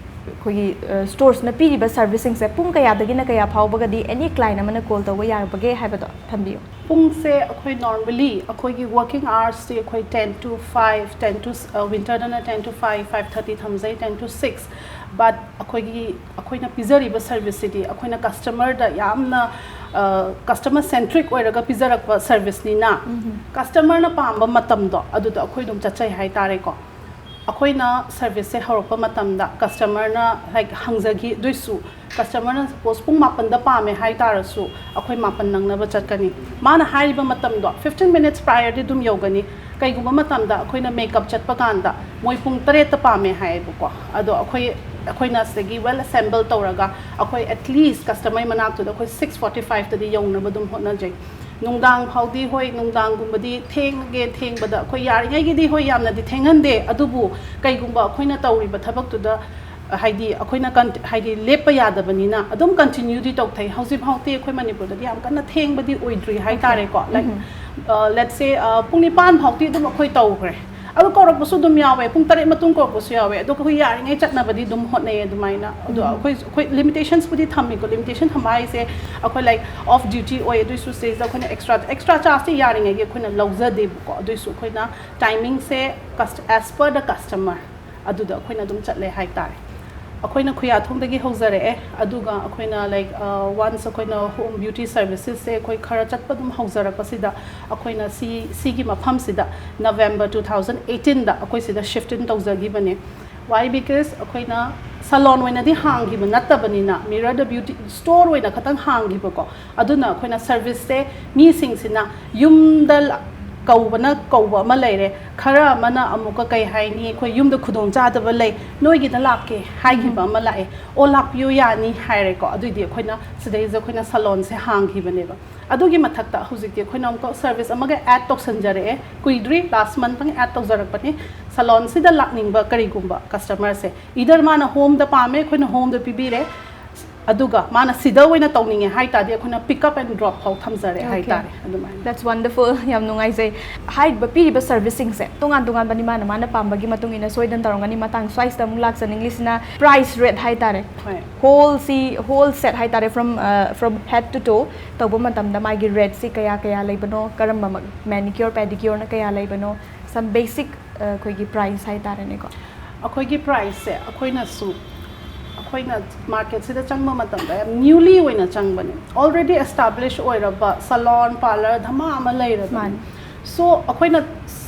ꯑꯩꯈꯣꯏꯒꯤ, ꯑ, ꯁ꯭ꯇꯣꯔꯁꯅ ꯄꯤꯔꯤꯕ ꯁꯔꯚꯤꯁꯁꯤꯡꯁꯦ ꯄꯨꯡ ꯀꯌꯥꯗꯒꯤꯅ ꯀꯌꯥ ꯐꯥꯎꯕꯒꯗꯤ ꯑꯦꯅꯤ ꯀ꯭ꯂꯥꯏꯟ ꯑꯃꯅ ꯀꯣꯜ ꯇꯧꯕ ꯌꯥꯕꯒꯦ ꯍꯥꯏꯕꯗꯣ ꯊꯝꯕꯤꯌꯨ꯫ ꯄꯨꯡꯁꯦ ꯑꯩꯈꯣꯏ normally ꯑꯩꯈꯣꯏꯒꯤ working hours ꯁꯦ ꯑꯩꯈꯣꯏ ten to five, ten to, winter ꯗꯅ ten to five, five thirty ꯊꯝꯖꯩ, ten to six, but ꯑꯩꯈꯣꯏꯒꯤ, ꯑꯩꯈꯣꯏꯅ ꯄꯤꯖꯔꯤꯕ ꯁꯔꯚꯤꯁꯁꯤꯗꯤ ꯑꯩꯈꯣꯏꯅ ꯀꯁꯇꯃꯔꯗ ꯌꯥꯝꯅ ꯀꯁꯇꯃꯔ ꯁꯦꯟꯇ꯭ꯔꯤꯛ ꯑꯣꯏꯔꯒ ꯄꯤꯖꯔꯛꯄ ꯁꯔꯚꯤꯁꯅꯤꯅ, ꯀꯁꯇꯃꯔꯅ ꯄꯥꯝꯕ ꯃꯇꯝꯗꯣ ꯑꯗꯨꯗ ꯑꯩꯈꯣꯏ ꯑꯗꯨꯝ ꯆꯠꯆꯩ ꯍꯥꯏꯇꯥꯔꯦꯀꯣ꯫ ꯑꯩꯈꯣꯏꯅ ꯁꯔꯚꯤꯁꯁꯦ ꯍꯧꯔꯛꯄ ꯃꯇꯝꯗ ꯀꯁꯇꯃꯔꯅ, ꯂꯥꯏꯛ, ꯍꯪꯖꯈꯤ, ꯑꯗꯨꯏꯁꯨ ꯀꯁꯇꯃꯔꯅ ꯁꯄꯣꯁ ꯄꯨꯡ ꯃꯥꯄꯟꯗ ꯄꯥꯝꯃꯦ ꯍꯥꯏ ꯇꯥꯔꯁꯨ ꯑꯩꯈꯣꯏ ꯃꯥꯄꯟ ꯅꯪꯅꯕ ꯆꯠꯀꯅꯤ꯫ ꯃꯥꯅ ꯍꯥꯏꯔꯤꯕ ꯃꯇꯝꯗꯣ fifteen minutes prior ꯗꯤ ꯑꯗꯨꯝ ꯌꯧꯒꯅꯤ꯫ ꯀꯩꯒꯨꯝꯕ ꯃꯇꯝꯗ ꯑꯩꯈꯣꯏꯅ ꯃꯦꯀꯞ ꯆꯠꯄ ꯀꯥꯟꯗ ꯃꯣꯏ ꯄꯨꯡ ꯇꯔꯦꯠꯇ ꯄꯥꯝꯃꯦ ꯍꯥꯏꯌꯦꯕꯀꯣ, ꯑꯗꯣ ꯑꯩꯈꯣꯏ, ꯑꯩꯈꯣꯏꯅ ꯁꯤꯗꯒꯤ well assemble ꯇꯧꯔꯒ ꯑꯩꯈꯣꯏ at least ꯀꯁꯇꯃꯔ ꯃꯅꯥꯛꯇꯨꯗ ꯑꯩꯈꯣꯏ six forty five ꯇꯗꯤ ꯌꯧꯅꯕ ꯑꯗꯨꯝ ꯍꯣꯠꯅꯖꯩ꯫ ꯅꯨꯡꯗꯥꯡ ꯐꯥꯎꯗꯤ ꯍꯣꯏ, ꯅꯨꯡꯗꯥꯡꯒꯨꯝꯕꯗꯤ ꯊꯦꯡꯉꯒꯦ, ꯊꯦꯡꯕꯗ ꯑꯩꯈꯣꯏ ꯌꯥꯔꯤꯉꯩꯒꯤꯗꯤ ꯍꯣꯏ ꯌꯥꯝꯅꯗꯤ ꯊꯦꯡꯍꯟꯗꯦ, ꯑꯗꯨꯕꯨ ꯀꯩꯒꯨꯝꯕ ꯑꯩꯈꯣꯏꯅ ꯇꯧꯔꯤꯕ ꯊꯕꯛꯇꯨꯗ ꯍꯥꯏꯗꯤ ꯑꯩꯈꯣꯏꯅ ꯀꯟ- ꯍꯥꯏꯗꯤ ꯂꯦꯞꯄ ꯌꯥꯗꯕꯅꯤꯅ ꯑꯗꯨꯝ ꯀꯟꯇꯤꯅ꯭ꯌꯨꯗꯤ ꯇꯧꯊꯩ꯫ ꯍꯧꯖꯤꯛꯐꯥꯎꯗꯤ ꯑꯩꯈꯣꯏ ꯃꯅꯤꯄꯨꯔꯗꯗꯤ ꯌꯥꯝ ꯀꯟꯅ ꯊꯦꯡꯕꯗꯤ ꯑꯣꯏꯗ꯭ꯔꯤ ꯍꯥꯏꯇꯥꯔꯦꯀꯣ꯫ ꯂꯥꯏꯛ, ꯂꯦꯠꯁ ꯁꯦ, ꯄꯨꯡ ꯅꯤꯄꯥꯟ ꯐꯥꯎꯗꯤ ꯑꯗꯨꯝ ꯑꯩꯈꯣꯏ ꯇꯧꯈ꯭ꯔꯦ꯫ ꯑꯗꯨ ꯀꯧꯔꯛꯄꯁꯨ ꯑꯗꯨꯝ ꯌꯥꯎꯋꯦ, ꯄꯨꯡ ꯇꯔꯦꯠ ꯃꯇꯨꯡ ꯀꯧꯔꯛꯄꯁꯨ ꯌꯥꯎꯋꯦ꯫ ꯑꯗꯣ ꯑꯩꯈꯣꯏ ꯌꯥꯔꯤꯉꯩ ꯆꯠꯅꯕꯗꯤ ꯑꯗꯨꯝ ꯍꯣꯠꯅꯩ ꯑꯗꯨꯃꯥꯏꯅ꯫ ꯑꯗꯣ ꯑꯩꯈꯣꯏ ꯑꯩꯈꯣꯏ ꯂꯤꯃꯤꯇꯦꯁꯟꯁꯄꯨꯗꯤ ꯊꯝꯃꯤꯀꯣ꯫ ꯂꯤꯃꯤꯇꯦꯁꯟ ꯊꯝꯕ ꯍꯥꯏꯁꯦ ꯑꯩꯈꯣꯏ, ꯂꯥꯏꯛ, ꯑꯣꯐ ꯗ꯭ꯌꯨꯇꯤ ꯑꯣꯏ, ꯑꯗꯨꯏꯁꯨ ꯁꯤꯗꯩꯁꯤꯗ ꯑꯩꯈꯣꯏꯅ ꯑꯦꯛꯁꯇ꯭ꯔꯥ ꯑꯦꯛꯁꯇ꯭ꯔꯥ ꯆꯥꯔꯖꯇꯤ ꯌꯥꯔꯤꯉꯩꯒꯤ ꯑꯩꯈꯣꯏꯅ ꯂꯧꯖꯗꯦꯕꯀꯣ꯫ ꯑꯗꯨꯏꯁꯨ ꯑꯩꯈꯣꯏꯅ ꯇꯥꯏꯃꯤꯡꯁꯦ as per the customer ꯑꯗꯨꯗ ꯑꯩꯈꯣꯏꯅ ꯑꯗꯨꯝ ꯆꯠꯂꯦ ꯍꯥꯏꯇꯥꯔꯦ꯫ ꯑꯩꯈꯣꯏꯅ ꯈꯨꯌꯥꯊꯣꯡꯗꯒꯤ ꯍꯧꯖꯔꯛꯑꯦ꯫ ꯑꯗꯨꯒ ꯑꯩꯈꯣꯏꯅ, ꯂꯥꯏꯛ, ꯋꯥꯟꯁ ꯑꯩꯈꯣꯏꯅ ꯍꯣꯝ ꯕ꯭ꯌꯨꯇꯤ ꯁꯔꯚꯤꯁꯦꯁꯁꯦ ꯑꯩꯈꯣꯏ ꯈꯔ ꯆꯠꯄ ꯑꯗꯨꯝ ꯍꯧꯖꯔꯛꯄꯁꯤꯗ ꯑꯩꯈꯣꯏꯅ ꯁꯤ ꯁꯤꯒꯤ ꯃꯐꯝꯁꯤꯗ ꯅꯕꯦꯝꯕꯔ ꯇꯨ ꯊꯥꯎꯖꯟ ꯑꯩꯠꯇꯤꯟꯗ ꯑꯩꯈꯣꯏ ꯁꯤꯗ ꯁꯤꯐꯇꯤꯡ ꯇꯧꯖꯈꯤꯕꯅꯦ꯫ ꯋꯥꯏ? ꯕꯤꯀꯣꯁ ꯑꯩꯈꯣꯏꯅ ꯁꯂꯣꯟ ꯑꯣꯏꯅꯗꯤ ꯍꯥꯡꯈꯤꯕ ꯅꯠꯇꯕꯅꯤꯅ, ꯃꯤꯔꯔꯗ ꯕ꯭ꯌꯨꯇꯤ ꯁ꯭ꯇꯣꯔ ꯑꯣꯏꯅ ꯈꯇꯪ ꯍꯥꯡꯈꯤꯕꯀꯣ꯫ ꯑꯗꯨꯅ ꯑꯩꯈꯣꯏꯅ ꯁꯔꯚꯤꯁꯁꯦ ꯃꯤꯁꯤꯡꯁꯤꯅ ꯌꯨꯝꯗ ꯂ- ꯀꯧꯕꯅ ꯀꯧꯕ ꯑꯃ ꯂꯩꯔꯦ, ꯈꯔ ꯑꯃꯅ ꯑꯃꯨꯛꯀ, ꯀꯩ ꯍꯥꯏꯅꯤ, ꯑꯩꯈꯣꯏ ꯌꯨꯝꯗ ꯈꯨꯗꯣꯡ ꯆꯥꯗꯕ ꯂꯩ, ꯅꯣꯏꯒꯤꯗ ꯂꯥꯛꯀꯦ ꯍꯥꯏꯈꯤꯕ ꯑꯃ ꯂꯥꯛꯑꯦ꯫ ꯑꯣ, ꯂꯥꯛꯄꯤꯌꯨ, ꯌꯥꯅꯤ ꯍꯥꯏꯔꯦꯀꯣ꯫ ꯑꯗꯨꯏꯗꯤ ꯑꯩꯈꯣꯏꯅ ꯁꯤꯗꯩꯁꯤꯗ ꯑꯩꯈꯣꯏꯅ ꯁꯂꯣꯟꯁꯦ ꯍꯥꯡꯈꯤꯕꯅꯦꯕ꯫ ꯑꯗꯨꯒꯤ ꯃꯊꯛꯇ ꯍꯧꯖꯤꯛꯇꯤ ꯑꯩꯈꯣꯏꯅ ꯑꯃꯨꯛꯀ ꯁꯔꯚꯤꯁ ꯑꯃꯒ ꯑꯦꯗ ꯇꯧꯁꯟꯖꯔꯛꯑꯦ꯫ ꯀꯨꯏꯗ꯭ꯔꯤ, ꯂꯥꯁ ꯃꯟꯇꯪ ꯑꯦꯗ ꯇꯧꯖꯔꯛꯄꯅꯤ꯫ ꯁꯂꯣꯟꯁꯤꯗ ꯂꯥꯛꯅꯤꯡꯕ ꯀꯔꯤꯒꯨꯝꯕ ꯀꯁꯇꯃꯔꯁꯦ, ꯏꯗꯔ ꯃꯥꯅ ꯍꯣꯝꯗ ꯄꯥꯝꯃꯦ, ꯑꯩꯈꯣꯏꯅ ꯍꯣꯝꯗ ꯄꯤꯕꯤꯔꯦ, ꯑꯗꯨꯒ ꯃꯥꯅ ꯁꯤꯗ ꯑꯣꯏꯅ ꯇꯧꯅꯤꯡꯉꯦ ꯍꯥꯏ ꯇꯥꯔꯗꯤ ꯑꯩꯈꯣꯏꯅ ꯄꯤꯛ ꯑꯞ ꯑꯦꯟ ꯗ꯭ꯔꯣꯞ ꯐꯥꯎ ꯊꯝꯖꯔꯦ ꯍꯥꯏ Okay. ꯇꯥꯔꯦ꯫ ꯑꯗꯨꯃꯥꯏꯅ꯫ That's wonderful. ꯌꯥꯝ ꯅꯨꯡꯉꯥꯏꯖꯩ꯫ ꯍꯥꯏꯔꯤꯕ ꯄꯤꯔꯤꯕ ꯁꯔꯚꯤꯁꯁꯤꯡꯁꯦ ꯇꯣꯉꯥꯟ ꯇꯣꯉꯥꯟꯕꯅꯤ, ꯃꯥꯅ ꯃꯥꯅ ꯄꯥꯝꯕꯒꯤ ꯃꯇꯨꯡ ꯏꯟꯅ ꯁꯣꯏꯗꯅ ꯇꯧꯔꯝꯒꯅꯤ꯫ ꯃꯇꯥꯡ ꯁ꯭ꯋꯥꯏꯁꯤꯗ ꯑꯃꯨꯛ ꯂꯥꯛꯆꯅꯤꯡꯂꯤꯁꯤꯅ ꯄ꯭ꯔꯥꯏꯁ ꯔꯦꯠ ꯍꯥꯏ ꯇꯥꯔꯦ꯫ ꯍꯣꯏ꯫ ꯍꯣꯜꯁꯤ, ꯍꯣꯜ ꯁꯦꯠ ꯍꯥꯏ ꯇꯥꯔꯦ, from, uh, from head to toe ꯇꯧꯕ ꯃꯇꯝꯗ ꯃꯥꯒꯤ ꯔꯦꯠꯁꯤ ꯀꯌꯥ ꯀꯌꯥ ꯂꯩꯕꯅꯣ, ꯀꯔꯝꯕ ꯃꯦꯅꯤꯀ꯭ꯌꯣꯔ ꯄꯦꯗꯤꯀ꯭ꯌꯣꯔꯅ ꯀꯌꯥ ꯂꯩꯕꯅꯣ, some basic, uh, ꯑꯩꯈꯣꯏꯒꯤ ꯄ꯭ꯔꯥꯏꯁ ꯍꯥꯏ ꯇꯥꯔꯦꯅꯦꯀꯣ꯫ ꯑꯩꯈꯣꯏꯒꯤ ꯄ꯭ꯔꯥꯏꯁꯁꯦ ꯑꯩꯈꯣꯏꯅꯁꯨ, ꯑꯩꯈꯣꯏꯅ ꯃꯥꯔꯀꯦꯠꯁꯤꯗ ꯆꯪꯕ ꯃꯇꯝꯗ ꯌꯥꯝ ꯅ꯭ꯌꯨꯂꯤ ꯑꯣꯏꯅ ꯆꯪꯕꯅꯦ꯫ ꯑꯣꯜꯔꯦꯗꯤ ꯑꯦꯁꯇꯥꯕ꯭ꯂꯤꯁ ꯑꯣꯏꯔꯕ ꯁꯂꯣꯟ ꯄꯥꯔꯂꯔ ꯙꯃꯥ ꯑꯃ ꯂꯩꯔꯕꯅꯤ꯫ ꯃꯥꯅꯤ꯫ ꯁꯣ ꯑꯩꯈꯣꯏꯅ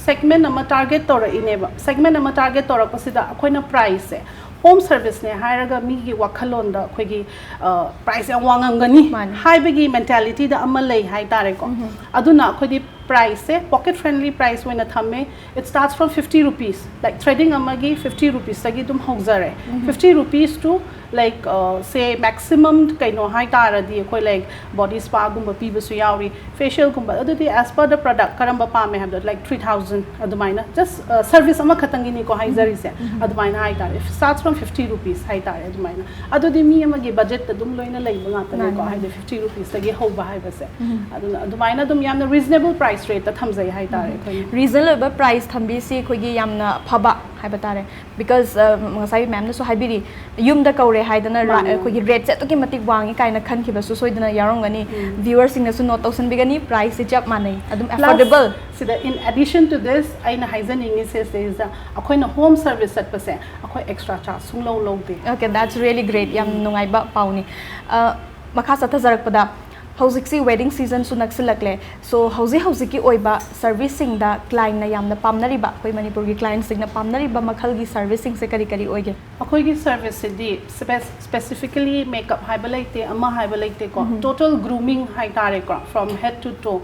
ꯁꯦꯒꯃꯦꯟ ꯑꯃ ꯇꯥꯔꯒꯦꯠ ꯇꯧꯔꯛꯏꯅꯦꯕ꯫ ꯁꯦꯒꯃꯦꯟ ꯑꯃ ꯇꯥꯔꯒꯦꯠ ꯇꯧꯔꯛꯄꯁꯤꯗ ꯑꯩꯈꯣꯏꯅ ꯄ꯭ꯔꯥꯏꯁꯁꯦ, ꯍꯣꯝ ꯁꯔꯚꯤꯁꯅꯦ ꯍꯥꯏꯔꯒ ꯃꯤꯒꯤ ꯋꯥꯈꯜꯂꯣꯟꯗ ꯑꯩꯈꯣꯏꯒꯤ, ꯑ, ꯄ꯭ꯔꯥꯏꯁ ꯌꯥꯝ ꯋꯥꯡꯉꯝꯒꯅꯤ ꯃꯥꯅꯤ꯫ ꯍꯥꯏꯕꯒꯤ ꯃꯦꯟꯇꯦꯂꯤꯇꯤꯗ ꯑꯃ ꯂꯩ ꯍꯥꯏꯇꯥꯔꯦꯀꯣ꯫ ꯎꯝꯍꯨꯝ꯫ ꯑꯗꯨꯅ ꯑꯩꯈꯣꯏꯗꯤ price ꯁꯦ pocket friendly price ꯑꯣꯏꯅ ꯊꯝꯃꯦ. It starts from fifty rupees, like threading ꯑꯃꯒꯤ fifty rupees ꯇꯒꯤ ꯑꯗꯨꯝ ꯍꯧꯖꯔꯦ. Fifty rupees to, like, uh, say maximum ꯀꯩꯅꯣ ꯍꯥꯏ ꯇꯥꯔꯗꯤ ꯑꯩꯈꯣꯏ, like, body spa ꯒꯨꯝꯕ ꯄꯤꯕꯁꯨ ꯌꯥꯎꯔꯤ, facial ꯒꯨꯝꯕ. ꯑꯗꯨꯗꯤ as per the product ꯀꯔꯝꯕ ꯄꯥꯝꯃꯦ ꯍꯥꯏꯕꯗꯣ, like, three thousand ꯑꯗꯨꯃꯥꯏꯅ, just, uh, service ꯑꯃꯈꯛꯇꯪꯒꯤꯅꯤꯀꯣ ꯍꯥꯏꯖꯔꯤꯁꯦ. ꯑꯗꯨꯃꯥꯏꯅ ꯍꯥꯏ ꯇꯥꯔꯦ, it starts from fifty rupees ꯍꯥꯏ ꯇꯥꯔꯦ. ꯑꯗꯨꯃꯥꯏꯅ, ꯑꯗꯨꯗꯤ ꯃꯤ ꯑꯃꯒꯤ budget ꯇ ꯑꯗꯨꯝ ꯂꯣꯏꯅ ꯂꯩꯕ ꯉꯥꯛꯇꯅꯤꯀꯣ, ꯃꯥꯅꯦ, ꯃꯥꯅꯦ. ꯍꯥꯏꯗꯤ fifty rupees ꯇꯒꯤ ꯍꯧꯕ ꯍꯥꯏꯕꯁꯦ. ꯑꯗꯨꯅ ꯑꯗꯨꯃꯥꯏꯅ ꯑꯗꯨꯝ ꯌꯥꯝꯅ reasonable price rate ꯇ ꯊꯝꯖꯩ ꯍꯥꯏ ꯇꯥꯔꯦ ꯑꯩꯈꯣꯏꯅ. Reasonable price ꯊꯝꯕꯤꯁꯤ ꯑꯩꯈꯣꯏꯒꯤ ꯌꯥꯝꯅ ꯐꯕ ꯍꯥꯏꯕ ꯇꯥꯔꯦ. Because, uh, ꯉꯁꯥꯏ ma'am ꯅꯁꯨ ꯍꯥꯏꯕꯤꯔꯤ, ꯌꯨꯝꯗ ꯀꯧꯔꯦ ꯍꯥꯏꯗꯅ ꯔꯥ- ꯃꯥꯅꯦ, ꯃꯥꯅꯦ. ꯑꯩꯈꯣꯏꯒꯤ rate ꯁꯦ ꯑꯗꯨꯛꯀꯤ ꯃꯇꯤꯛ ꯋꯥꯡꯉꯤ ꯀꯥꯏꯅ ꯈꯟꯈꯤꯕꯁꯨ ꯁꯣꯏꯗꯅ ꯌꯥꯎꯔꯝꯒꯅꯤ. Viewers ꯁꯤꯡꯅꯁꯨ note ꯇꯧꯁꯟꯕꯤꯒꯅꯤ, price ꯁꯤ ꯆꯞ ꯃꯥꯟꯅꯩ, ꯑꯗꯨꯝ Plus, affordable. ꯁꯤꯗ in addition to this ꯑꯩꯅ ꯍꯥꯏꯖꯅꯤꯡꯉꯤꯁꯦ ꯁꯤꯗꯩꯁꯤꯗ ꯑꯩꯈꯣꯏꯅ home service ꯆꯠꯄꯁꯦ ꯑꯩꯈꯣꯏ extra charge ꯁꯨꯡꯂꯧ ꯂꯧꯗꯦ. Okay, that's really great. ꯌꯥꯝ ꯅꯨꯡꯉꯥꯏꯕ ꯄꯥꯎꯅꯤ. Uh, ꯃꯈꯥ ꯆꯠꯊꯖꯔꯛꯄꯗ, ꯍꯧꯖꯤꯛꯁꯤ wedding season ꯁꯨ ꯅꯛꯁꯤꯜꯂꯛꯂꯦ. So, ꯍꯧꯖꯤꯛ ꯍꯧꯖꯤꯛꯀꯤ ꯑꯣꯏꯕ service ꯁꯤꯡꯗ client ꯅ ꯌꯥꯝꯅ ꯄꯥꯝꯅꯔꯤꯕ, ꯑꯩꯈꯣꯏ ꯃꯅꯤꯄꯨꯔꯒꯤ client ꯁꯤꯡꯅ ꯄꯥꯝꯅꯔꯤꯕ ꯃꯈꯜꯒꯤ service ꯁꯤꯡꯁꯦ ꯀꯔꯤ ꯀꯔꯤ ꯑꯣꯏꯒꯦ? ꯑꯩꯈꯣꯏꯒꯤ service ꯁꯤꯗꯤ spe- specifically makeup ꯍꯥꯏꯕ ꯂꯩꯇꯦ, ꯑꯃ ꯍꯥꯏꯕ ꯂꯩꯇꯦꯀꯣ. Total grooming ꯍꯥꯏ ꯇꯥꯔꯦꯀꯣ, from head to toe.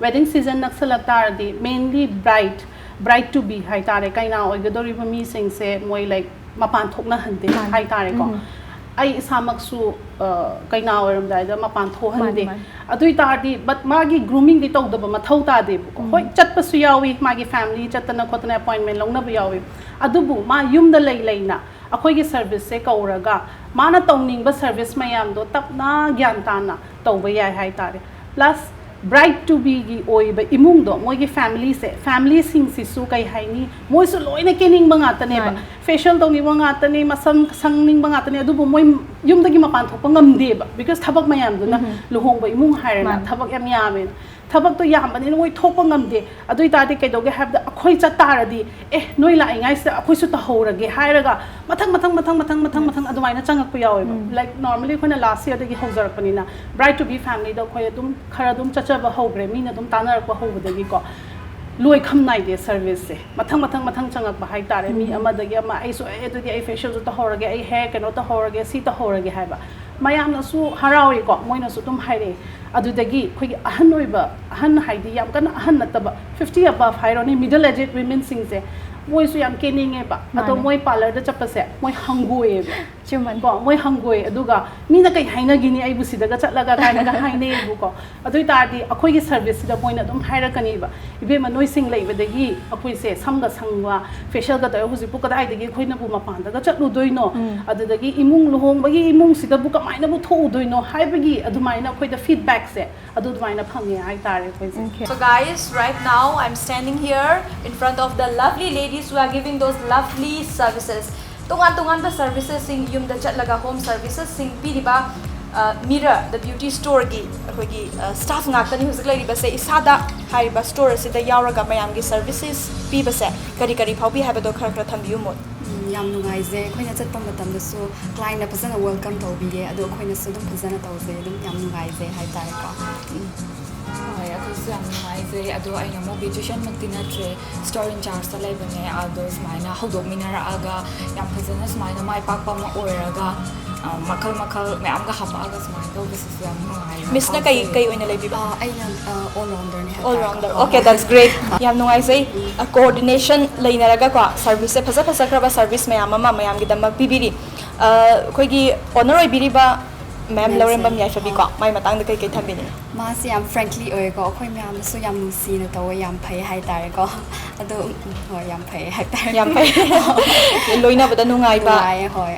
Wedding season ꯅꯛꯁꯜꯂꯛ ꯇꯥꯔꯗꯤ mainly bride, bride to be ꯍꯥꯏ ꯇꯥꯔꯦ, ꯀꯩꯅꯥ ꯑꯣꯏꯒꯗꯧꯔꯤꯕ ꯃꯤꯁꯤꯡꯁꯦ ꯃꯣꯏ, like, ꯃꯄꯥꯟ ꯊꯣꯛꯅꯍꯟꯗꯦ ꯍꯥꯏ ꯇꯥꯔꯦꯀꯣ. ꯑꯩ ꯏꯁꯥꯃꯛꯁꯨ, ꯑ, ꯀꯩꯅꯥ ꯑꯣꯏꯔꯝꯗꯥꯏꯗ ꯃꯄꯥꯟ ꯊꯣꯛꯍꯟꯗꯦ. ꯃꯥꯅꯤ, ꯃꯥꯅꯤ. ꯑꯗꯨ ꯑꯣꯏ ꯇꯥꯔꯗꯤ, but ꯃꯥꯒꯤ grooming ꯗꯤ ꯇꯧꯗꯕ ꯃꯊꯧ ꯇꯥꯗꯦꯕꯀꯣ. ꯍꯣꯏ, ꯆꯠꯄꯁꯨ ꯌꯥꯎꯏ, ꯃꯥꯒꯤ family ꯆꯠꯇꯅ ꯈꯣꯠꯇꯅ appointment ꯂꯧꯅꯕ ꯌꯥꯎꯏ. ꯑꯗꯨꯕꯨ ꯃꯥ ꯌꯨꯝꯗ ꯂꯩ ꯂꯩꯅ ꯑꯩꯈꯣꯏꯒꯤ service ꯁꯦ ꯀꯧꯔꯒ ꯃꯥꯅ ꯇꯧꯅꯤꯡꯕ service ꯃꯌꯥꯝꯗꯣ ꯇꯞꯅ ꯒ꯭ꯌꯥꯟ ꯇꯥꯅ ꯇꯧꯕ ꯌꯥꯏ ꯍꯥꯏ ꯇꯥꯔꯦ. Plus, bride to be ꯒꯤ ꯑꯣꯏꯕ ꯏꯃꯨꯡꯗꯣ, ꯃꯣꯏꯒꯤ family ꯁꯦ, family ꯁꯤꯡꯁꯤꯁꯨ ꯀꯩ ꯍꯥꯏꯅꯤ, ꯃꯣꯏꯁꯨ ꯂꯣꯏꯅ ꯀꯦꯅꯤꯡꯕ ꯉꯥꯛꯇꯅꯦꯕ, ꯃꯥꯅꯤ. Facial ꯇꯧꯅꯤꯡꯕ ꯉꯥꯛꯇꯅꯤ, ꯃꯁꯝ ꯁꯪꯅꯤꯡꯕ ꯉꯥꯛꯇꯅꯤ, ꯑꯗꯨꯕꯨ ꯃꯣꯏ ꯌꯨꯝꯗꯒꯤ ꯃꯄꯥꯟ ꯊꯣꯛꯄ ꯉꯝꯗꯦꯕ, because ꯊꯕꯛ ꯃꯌꯥꯝꯗꯨꯅ, ꯂꯨꯍꯣꯡꯕ ꯏꯃꯨꯡ ꯍꯥꯏꯔꯦꯅ, ꯃꯥꯅꯤ. ꯊꯕꯛ ꯌꯥꯝ ꯌꯥꯝꯃꯦꯅ. ꯊꯕꯛꯇꯣ ꯌꯥꯝꯕꯅꯤꯅ ꯃꯣꯏ ꯊꯣꯛꯄ ꯉꯝꯗꯦ. ꯑꯗꯨ ꯑꯣꯏ ꯇꯥꯔꯗꯤ ꯀꯩꯗꯧꯒꯦ ꯍꯥꯏꯕꯗ, ꯑꯩꯈꯣꯏ ꯆꯠ ꯇꯥꯔꯗꯤ, "ꯑꯦ, ꯅꯣꯏ ꯂꯥꯛꯏꯉꯥꯏꯁꯤꯗ ꯑꯩꯈꯣꯏꯁꯨ ꯇꯧꯍꯧꯔꯒꯦ" ꯍꯥꯏꯔꯒ ꯃꯊꯪ ꯃꯊꯪ ꯃꯊꯪ ꯃꯊꯪ ꯃꯊꯪ ꯃꯊꯪ ꯑꯗꯨꯃꯥꯏꯅ ꯆꯪꯉꯛꯄ ꯌꯥꯎꯋꯦꯕ. Like, normally ꯑꯩꯈꯣꯏꯅ last year ꯗꯒꯤ ꯍꯧꯖꯔꯛꯄꯅꯤꯅ, bride to be family ꯗ ꯑꯩꯈꯣꯏ ꯑꯗꯨꯝ ꯈꯔ ꯑꯗꯨꯝ ꯆꯠꯆꯕ ꯍꯧꯈ꯭ꯔꯦ, ꯃꯤꯅ ꯑꯗꯨꯝ ꯇꯥꯟꯅꯔꯛꯄ ꯍꯧꯕꯗꯒꯤꯀꯣ. ꯂꯣꯏ ꯈꯝ ꯅꯥꯏꯗꯦ service ꯁꯦ, ꯃꯊꯪ ꯃꯊꯪ ꯃꯊꯪ ꯆꯪꯉꯛꯄ ꯍꯥꯏ ꯇꯥꯔꯦ. ꯃꯤ ꯑꯃꯗꯒꯤ ꯑꯃ, "ꯑꯩꯁꯨ, ꯑꯦ, ꯑꯗꯨꯗꯤ ꯑꯩ facial ꯁꯨ ꯇꯧꯍꯧꯔꯒꯦ, ꯑꯩ hair ꯀꯩꯅꯣ ꯇꯧꯍꯧꯔꯒꯦ, ꯁꯤ ꯇꯧꯍꯧꯔꯒꯦ" ꯍꯥꯏꯕ. ꯃꯌꯥꯝꯅꯁꯨ ꯍꯔꯥꯎꯏꯀꯣ, ꯃꯣꯏꯅꯁꯨ ꯑꯗꯨꯝ ꯍꯥꯏꯔꯛꯑꯦ, ꯑꯗꯨꯗꯒꯤ ꯑꯩꯈꯣꯏꯒꯤ ꯑꯍꯟ ꯑꯣꯏꯕ, ꯑꯍꯟ ꯍꯥꯏꯗꯤ ꯌꯥꯝ ꯀꯟꯅ ꯑꯍꯟ ꯅꯠꯇꯕ, fifty above ꯍꯥꯏꯔꯣꯅꯦ, middle aged womenꯁꯤꯡꯁꯦ, ꯃꯣꯏꯁꯨ ꯌꯥꯝ ꯀꯦꯅꯤꯡꯉꯦꯕ꯫ ꯑꯗꯣ ꯃꯣꯏ parlourꯗ ꯆꯠꯄꯁꯦ ꯃꯣꯏ ꯍꯪꯒꯣꯏꯌꯦꯕ꯫ ꯀꯣ, ꯃꯣꯏ ꯍꯪꯒꯣꯏ꯫ ꯑꯗꯨꯒ ꯃꯤꯅ ꯀꯩ ꯍꯥꯏꯅꯒꯤꯅꯤ ꯑꯩꯕꯨ ꯁꯤꯗꯒ ꯆꯠꯂꯒ ꯀꯥꯏꯅꯒ ꯍꯥꯏꯅꯩꯌꯦꯕꯀꯣ꯫ ꯑꯗꯨ ꯑꯣꯏ ꯇꯥꯔꯗꯤ ꯑꯩꯈꯣꯏꯒꯤ serviceꯁꯤꯗ ꯃꯣꯏꯅ ꯑꯗꯨꯝ ꯍꯥꯏꯔꯛꯀꯅꯤꯕ, "ꯏꯕꯦꯝꯃ, ꯅꯣꯏ ꯁꯤꯡ ꯂꯩꯕꯗꯒꯤ ꯑꯩꯈꯣꯏꯁꯦ ꯁꯝꯒ ꯁꯪꯕ, facialꯒ ꯇꯧꯔꯒ ꯍꯧꯖꯤꯛꯄꯨ ꯀꯗꯥꯏꯗꯒꯤ ꯑꯩꯈꯣꯏꯅꯕꯨ ꯃꯄꯥꯟꯗꯒ ꯆꯠꯂꯨꯗꯣꯏꯅꯣ? ꯑꯗꯨꯗꯒꯤ ꯏꯃꯨꯡ, ꯂꯨꯍꯣꯡꯕꯒꯤ ꯏꯃꯨꯡꯁꯤꯗꯕꯨ ꯀꯃꯥꯏꯅꯕꯨ ꯊꯣꯛꯎꯗꯣꯏꯅꯣ?" ꯍꯥꯏꯕꯒꯤ ꯑꯗꯨꯃꯥꯏꯅ ꯑꯩꯈꯣꯏꯗ feedbackꯁꯦ ꯑꯗꯨ ꯑꯗꯨꯃꯥꯏꯅ ꯐꯪꯉꯦ ꯍꯥꯏꯇꯥꯔꯦ ꯑꯩꯈꯣꯏꯁꯦ꯫ So guys, right now I'm standing here in front of the lovely ladies who are giving those lovely services. ꯇꯣꯉꯥꯟ ꯇꯣꯉꯥꯟꯕ servicesꯁꯤꯡ, ꯌꯨꯝꯗ ꯆꯠꯂꯒ home servicesꯁꯤꯡ ꯄꯤꯔꯤꯕ, ꯑ, Mirror the Beauty Storeꯒꯤ ꯑꯩꯈꯣꯏꯒꯤ, ꯑ, staff ꯉꯥꯛꯇꯅꯤ ꯍꯧꯖꯤꯛ ꯂꯩꯔꯤꯕꯁꯦ꯫ ꯏꯁꯥꯗ ꯍꯥꯏꯔꯤꯕ store ꯑꯁꯤꯗ ꯌꯥꯎꯔꯒ ꯃꯌꯥꯝꯒꯤ services ꯄꯤꯕꯁꯦ ꯀꯔꯤ ꯀꯔꯤ ꯐꯥꯎꯕꯤ ꯍꯥꯏꯕꯗꯣ ꯈꯔ ꯈꯔ ꯊꯝꯕꯤꯌꯨ ꯃꯣꯠ꯫ ꯎꯝ, ꯌꯥꯝ ꯅꯨꯡꯉꯥꯏꯖꯩ꯫ ꯑꯩꯈꯣꯏꯅ ꯆꯠꯄ ꯃꯇꯝꯗꯁꯨ clientꯅ ꯐꯖꯅ welcome ꯇꯧꯕꯤꯌꯦ, ꯑꯗꯣ ꯑꯩꯈꯣꯏꯅꯁꯨ ꯑꯗꯨꯝ ꯐꯖꯅ ꯇꯧꯖꯩ꯫ ꯑꯗꯨꯝ ꯌꯥꯝ ꯅꯨꯡꯉꯥꯏꯖꯩ ꯍꯥꯏꯇꯥꯔꯦꯀꯣ꯫ ꯎꯝ꯫ ꯍꯣꯏ, ꯑꯩꯈꯣꯏꯁꯨ ꯌꯥꯝ ꯅꯨꯡꯉꯥꯏꯖꯩ꯫ ꯑꯗꯣ ꯑꯩꯅ ꯑꯃꯨꯛ beauticianꯃꯛꯇꯤ ꯅꯠꯇ꯭ꯔꯦ, store in chargeꯇ ꯂꯩꯕꯅꯦ꯫ ꯑꯗꯣ ꯁꯨꯃꯥꯏꯅ ꯍꯧꯗꯣꯛꯃꯤꯟꯅꯔꯛꯑꯒ ꯌꯥꯝ ꯐꯖꯅ ꯁꯨꯃꯥꯏꯅ ꯃꯥꯏ ꯄꯥꯛꯄ ꯑꯃ ꯑꯣꯏꯔꯒ, ꯑ, ꯃꯈꯜ ꯃꯈꯜ ꯃꯌꯥꯝꯒ ꯍꯥꯄꯛꯑꯒ ꯁꯨꯃꯥꯏꯅ ꯇꯧꯕꯁꯤꯁꯨ ꯌꯥꯝ ꯅꯨꯡꯉꯥꯏ꯫ Missꯅ ꯀꯩ, ꯀꯩ ꯑꯣꯏꯅ ꯂꯩꯕꯤꯕ? ꯑ, ꯑꯩꯅ, ꯑ, all rounder ꯅꯦ ꯍꯥꯏꯇꯥꯔꯦ꯫ All rounder. Okay, that's great. ꯌꯥꯝ ꯅꯨꯡꯉꯥꯏꯖꯩ꯫ ꯑ, coordination ꯂꯩꯅꯔꯒꯀꯣ, serviceꯁꯦ ꯐꯖ ꯐꯖꯈ꯭ꯔꯕ service ꯃꯌꯥꯝ ꯑꯃ ꯃꯌꯥꯝꯒꯤꯗꯃꯛ ꯄꯤꯕꯤꯔꯤ꯫ ꯑ, ꯑꯩꯈꯣꯏꯒꯤ owner ꯑꯣꯏꯕꯤꯔꯤꯕ ma'am ꯃꯦꯝꯁꯦ꯫ ꯂꯧꯔꯦꯝꯕꯝ ꯌꯥꯏꯐꯕꯤꯀꯣ, ꯃꯥꯏ ꯃꯇꯥꯡꯗ ꯀꯩ ꯀꯩ ꯊꯝꯕꯤꯅꯤꯡꯉꯤ? ꯃꯥꯁꯦ ꯌꯥꯝ frankly ꯑꯣꯏꯌꯦꯀꯣ, ꯑꯩꯈꯣꯏ ꯃꯌꯥꯝꯗꯁꯨ ꯌꯥꯝ ꯅꯨꯡꯁꯤꯅ ꯇꯧꯋꯦ, ꯌꯥꯝ ꯐꯩ ꯍꯥꯏꯇꯥꯔꯦꯀꯣ꯫ ꯑꯗꯣ, ꯎꯝ, ꯍꯣꯏ, ꯌꯥꯝ ꯐꯩ ꯍꯥꯏꯇꯥꯔꯦ꯫ ꯌꯥꯝ ꯐꯩ꯫ ꯂꯣꯏꯅꯕꯗ ꯅꯨꯡꯉꯥꯏꯕ꯫ ꯅꯨꯡꯉꯥꯏꯌꯦ, ꯍꯣꯏ꯫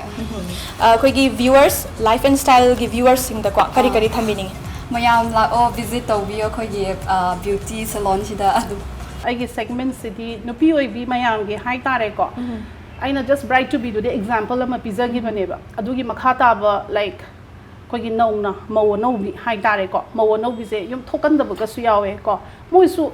ꯑ, ꯑꯩꯈꯣꯏꯒꯤ viewers, Life and Styleꯒꯤ viewersꯁꯤꯡꯗꯀꯣ ꯀꯔꯤ ꯑꯥ꯫ ꯀꯔꯤ ꯊꯝꯕꯤꯅꯤꯡꯉꯤ? ꯃꯌꯥꯝ ꯂꯥꯛꯑꯣ, visit ꯇꯧꯕꯤꯌꯣ ꯑꯩꯈꯣꯏꯒꯤ, ꯑ, beauty salonꯁꯤꯗ ꯑꯗꯨꯝ꯫ ꯑꯩꯒꯤ segmentꯁꯤꯗꯤ ꯅꯨꯄꯤ ꯑꯣꯏꯕꯤ ꯃꯌꯥꯝꯒꯤ ꯍꯥꯏꯇꯥꯔꯦꯀꯣ꯫ ꯎꯝ꯫ ꯑꯩꯅ just bride to beꯗꯨꯗꯤ example ꯑꯃ ꯄꯤꯖꯈꯤꯕꯅꯦꯕ꯫ ꯑꯗꯨꯒꯤ ꯃꯈꯥ ꯇꯥꯕ, like, ꯑꯩꯈꯣꯏꯒꯤ ꯅꯧꯅ ꯃꯧ ꯑꯅꯧꯕꯤ ꯍꯥꯏꯇꯥꯔꯦꯀꯣ, ꯃꯧ ꯑꯅꯧꯕꯤꯁꯦ ꯌꯨꯝ ꯊꯣꯛꯀꯟꯗꯕꯒꯁꯨ ꯌꯥꯎꯋꯦ ꯀꯣ꯫ ꯃꯣꯏꯁꯨ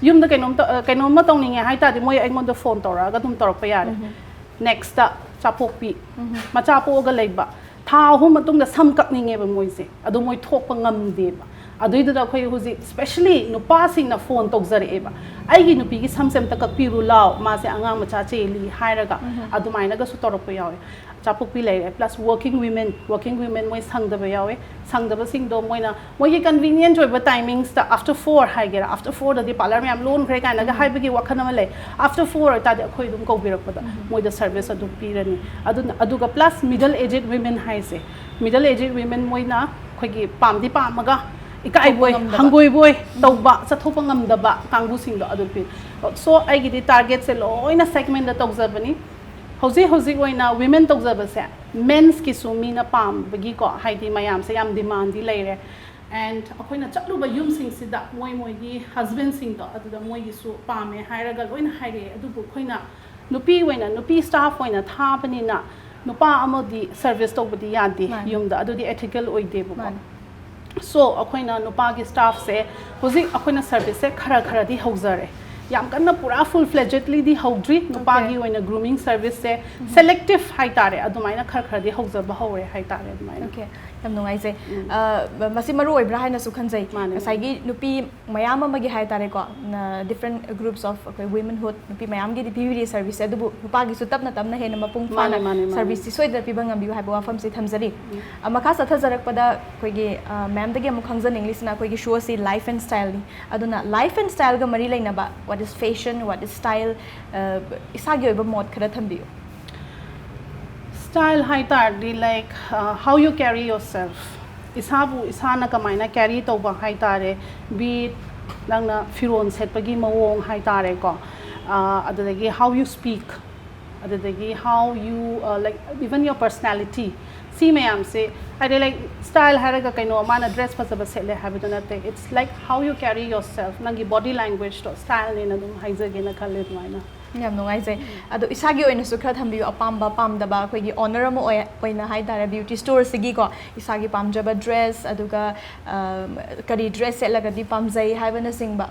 ꯌꯨꯝꯗ ꯀꯩꯅꯣꯝꯇ, ꯑ, ꯀꯩꯅꯣꯝꯃ ꯇꯧꯅꯤꯡꯉꯦ ꯍꯥꯏ ꯇꯥꯔꯗꯤ ꯃꯣꯏ ꯑꯩꯉꯣꯟꯗ phone ꯇꯧꯔꯛꯑꯒ ꯑꯗꯨꯝ ꯇꯧꯔꯛꯄ ꯌꯥꯔꯦ꯫ ꯎꯝ꯫ Nextꯇ ꯆꯥꯄꯣꯛꯄꯤ, ꯎꯝ꯫ ꯃꯆꯥ ꯄꯣꯛꯑꯒ ꯂꯩꯕ, ꯊꯥ ꯑꯍꯨꯝ ꯃꯇꯨꯡꯗ ꯁꯝ ꯀꯛꯅꯤꯡꯉꯦꯕ ꯃꯣꯏꯁꯦ, ꯑꯗꯣ ꯃꯣꯏ ꯊꯣꯛꯄ ꯉꯝꯗꯦꯕ꯫ ꯑꯗꯨꯏꯗꯨꯗ ꯑꯩꯈꯣꯏ ꯍꯧꯖꯤꯛ specially ꯅꯨꯄꯥꯁꯤꯡꯅ ꯐꯣꯟ ꯇꯧꯖꯔꯛꯑꯦꯕ, "ꯑꯩꯒꯤ ꯅꯨꯄꯤꯒꯤ ꯁꯝꯁꯦ ꯑꯝꯇ ꯀꯛꯄꯤꯔꯨ ꯂꯥꯎ, ꯃꯥꯁꯦ ꯑꯉꯥꯡ ꯃꯆꯥ ꯆꯦꯜꯂꯤ" ꯍꯥꯏꯔꯒ ꯑꯗꯨꯃꯥꯏꯅꯒꯁꯨ ꯇꯧꯔꯛꯄ ꯌꯥꯎꯋꯦ꯫ ꯆꯥꯄꯣꯛꯄꯤ ꯂꯩꯔꯦ, plus working women, working women ꯃꯣꯏ ꯁꯪꯗꯕ ꯌꯥꯎꯋꯦ꯫ ꯁꯪꯗꯕꯁꯤꯡꯗꯣ ꯃꯣꯏꯅ ꯃꯣꯏꯒꯤ convenient ꯑꯣꯏꯕ timings ꯇ, after four ꯍꯥꯏꯒꯦꯔꯥ, after four ꯗꯗꯤ parlour ꯃꯌꯥꯝ ꯂꯣꯟꯈ꯭ꯔꯦ ꯀꯥꯏꯅꯒ ꯍꯥꯏꯕꯒꯤ ꯋꯥꯈꯜ ꯑꯃ ꯂꯩ꯫ After four ꯑꯣꯏꯇꯥꯔꯗꯤ ꯑꯩꯈꯣꯏ ꯑꯗꯨꯝ ꯀꯧꯕꯤꯔꯛꯄꯗ ꯃꯣꯏꯗ service ꯑꯗꯨꯝ ꯄꯤꯔꯅꯤ꯫ ꯑꯗꯨꯅ, ꯑꯗꯨꯒ plus middle aged women ꯍꯥꯏꯁꯦ, middle aged women ꯃꯣꯏꯅ ꯑꯩꯈꯣꯏꯒꯤ ꯄꯥꯝꯗꯤ ꯄꯥꯝꯃꯒ ꯏꯀꯥꯏꯕꯣꯏ, ꯆꯠꯊꯣꯛꯄ ꯉꯝꯗꯕ꯫ ꯍꯪꯒꯣꯏꯕꯣꯏ ꯇꯧꯕ, ꯆꯠꯊꯣꯛꯄ ꯉꯝꯗꯕ ꯀꯥꯡꯕꯨꯁꯤꯡꯗꯣ ꯑꯗꯨ ꯄꯤ꯫ So ꯑꯩꯒꯤꯗꯤ target ꯁꯦ ꯂꯣꯏꯅ segment ꯇ ꯇꯧꯖꯕꯅꯤ꯫ ꯍꯧꯖꯤꯛ ꯍꯧꯖꯤꯛ ꯑꯣꯏꯅ women ꯇꯧꯖꯕꯁꯦ men's ꯀꯤꯁꯨ ꯃꯤꯅ ꯄꯥꯝꯕꯒꯤꯀꯣ, ꯍꯥꯏꯗꯤ ꯃꯌꯥꯝꯁꯦ ꯌꯥꯝ demand ꯗꯤ ꯂꯩꯔꯦ꯫ And ꯑꯩꯈꯣꯏꯅ ꯆꯠꯂꯨꯕ ꯌꯨꯝꯁꯤꯡꯁꯤꯗ ꯃꯣꯏ ꯃꯣꯏꯒꯤ husband ꯁꯤꯡꯗꯣ ꯑꯗꯨꯗ ꯃꯣꯏꯒꯤꯁꯨ ꯄꯥꯝꯃꯦ ꯍꯥꯏꯔꯒ ꯂꯣꯏꯅ ꯍꯥꯏꯔꯛꯑꯦ꯫ ꯑꯗꯨꯕꯨ ꯑꯩꯈꯣꯏꯅ ꯅꯨꯄꯤ ꯑꯣꯏꯅ, ꯅꯨꯄꯤ staff ꯑꯣꯏꯅ ꯊꯥꯕꯅꯤꯅ ꯅꯨꯄꯥ ꯑꯃꯗꯤ service ꯇꯧꯕꯗꯤ ꯌꯥꯗꯦ ꯃꯥꯅꯤ꯫ ꯌꯨꯝꯗ, ꯑꯗꯨꯗꯤ ethical ꯑꯣꯏꯗꯦꯕꯀꯣ꯫ ꯃꯥꯅꯤ꯫ So ꯑꯩꯈꯣꯏꯅ ꯅꯨꯄꯥꯒꯤ staff ꯁꯦ ꯍꯧꯖꯤꯛ ꯑꯩꯈꯣꯏꯅ service ꯁꯦ ꯈꯔ ꯈꯔꯗꯤ ꯍꯧꯖꯔꯦ꯫ ꯌꯥꯝ ꯀꯟꯅ ꯄꯨꯔꯥ full fledged ꯂꯤꯗꯤ ꯍꯧꯗ꯭ꯔꯤ꯫ ꯅꯨꯄꯥꯒꯤ ꯑꯣꯏꯅ grooming service ꯁꯦ selective ꯍꯥꯏꯇꯥꯔꯦ, ꯑꯗꯨꯃꯥꯏꯅ ꯈꯔ ꯈꯔꯗꯤ ꯍꯧꯖꯕ ꯍꯧꯔꯦ ꯍꯥꯏꯇꯥꯔꯦ꯫ ꯑꯗꯨꯃꯥꯏꯅ꯫ Okay, ꯌꯥꯝ ꯅꯨꯡꯉꯥꯏꯖꯩ꯫ ꯑ, ꯃꯁꯤ ꯃꯔꯨ ꯑꯣꯏꯕ꯭ꯔꯥ ꯍꯥꯏꯅꯁꯨ ꯈꯟꯖꯩ꯫ ꯃꯥꯅꯦ, ꯃꯥꯅꯦ꯫ ꯉꯁꯥꯏꯒꯤ ꯅꯨꯄꯤ ꯃꯌꯥꯝ ꯑꯃꯒꯤ ꯍꯥꯏꯇꯥꯔꯦꯀꯣ, ꯅ-, different groups of ꯑꯩꯈꯣꯏ womenhood, ꯅꯨꯄꯤ ꯃꯌꯥꯝꯒꯤꯗꯤ ꯄꯤꯕꯤꯔꯤ service ꯁꯦ, ꯑꯗꯨꯕꯨ ꯅꯨꯄꯥꯒꯤꯁꯨ ꯇꯞꯅ ꯇꯞꯅ ꯍꯦꯟꯅ ꯃꯄꯨꯡ ꯐꯥꯅ ꯃꯥꯅꯦ, ꯃꯥꯅꯦ, ꯃꯥꯅꯦ꯫ Service ꯁꯤ ꯁꯣꯏꯗꯅ ꯄꯤꯕ ꯉꯝꯕꯤꯌꯨ ꯍꯥꯏꯕ ꯋꯥꯐꯝꯁꯤ ꯊꯝꯖꯔꯤ꯫ ꯑ, ꯃꯈꯥ ꯆꯠꯊꯖꯔꯛꯄꯗ ꯑꯩꯈꯣꯏꯒꯤ, ꯑ, ma'am ꯗꯒꯤ ꯑꯃꯨꯛ ꯈꯪꯖꯅꯤꯡꯂꯤꯁꯤꯅ ꯑꯩꯈꯣꯏꯒꯤ show ꯑꯁꯤ life and style ꯅꯤ꯫ ꯑꯗꯨꯅ life and style ꯒ ꯃꯔꯤ ꯂꯩꯅꯕ what is fashion, what is style, ꯑ, ꯏꯁꯥꯒꯤ ꯑꯣꯏꯕ ꯃꯣꯠ ꯈꯔ ꯊꯝꯕꯤꯌꯨ꯫ Style ꯍꯥꯏ ꯇꯥꯔꯗꯤ, like, uh, how you carry yourself, ꯏꯁꯥꯕꯨ ꯏꯁꯥꯅ ꯀꯃꯥꯏꯅ carry ꯇꯧꯕ ꯍꯥꯏ ꯇꯥꯔꯦ, be it ꯅꯪꯅ ꯐꯤꯔꯣꯜ ꯁꯦꯠꯄꯒꯤ ꯃꯑꯣꯡ ꯍꯥꯏ ꯇꯥꯔꯦꯀꯣ, ꯑ, ꯑꯗꯨꯗꯒꯤ how you speak, ꯑꯗꯨꯗꯒꯤ how you, uh, like, even your personality, ꯁꯤ ꯃꯌꯥꯝꯁꯦ, ꯍꯥꯏꯗꯤ, like, style ꯍꯥꯏꯔꯒ ꯀꯩꯅꯣ ꯃꯥꯅ dress ꯐꯖꯕ ꯁꯦꯠꯂꯦ ꯍꯥꯏꯕꯗꯨ ꯅꯠꯇꯦ, it's like how you carry yourself, ꯅꯪꯒꯤ body language ꯇꯣ style ꯅꯦꯅ ꯑꯗꯨꯝ ꯍꯥꯏꯖꯒꯦꯅ ꯈꯜꯂꯦ ꯑꯗꯨꯃꯥꯏꯅ꯫ ꯌꯥꯝ ꯅꯨꯡꯉꯥꯏꯖꯩ꯫ ꯑꯗꯣ ꯏꯁꯥꯒꯤ ꯑꯣꯏꯅꯁꯨ ꯈꯔ ꯊꯝꯕꯤꯌꯨ, ꯑꯄꯥꯝꯕ ꯄꯥꯝꯗꯕ, ꯑꯩꯈꯣꯏꯒꯤ owner ꯑꯃ ꯑꯣꯏ-, ꯑꯣꯏꯅ ꯍꯥꯏ ꯇꯥꯔꯦ, beauty store ꯁꯤꯒꯤꯀꯣ, ꯏꯁꯥꯒꯤ ꯄꯥꯝꯖꯕ dress, ꯑꯗꯨꯒ, ꯑ, ꯀꯔꯤ dress ꯁꯦꯠꯂꯒꯗꯤ ꯄꯥꯝꯖꯩ ꯍꯥꯏꯕꯅꯆꯤꯡꯕ꯫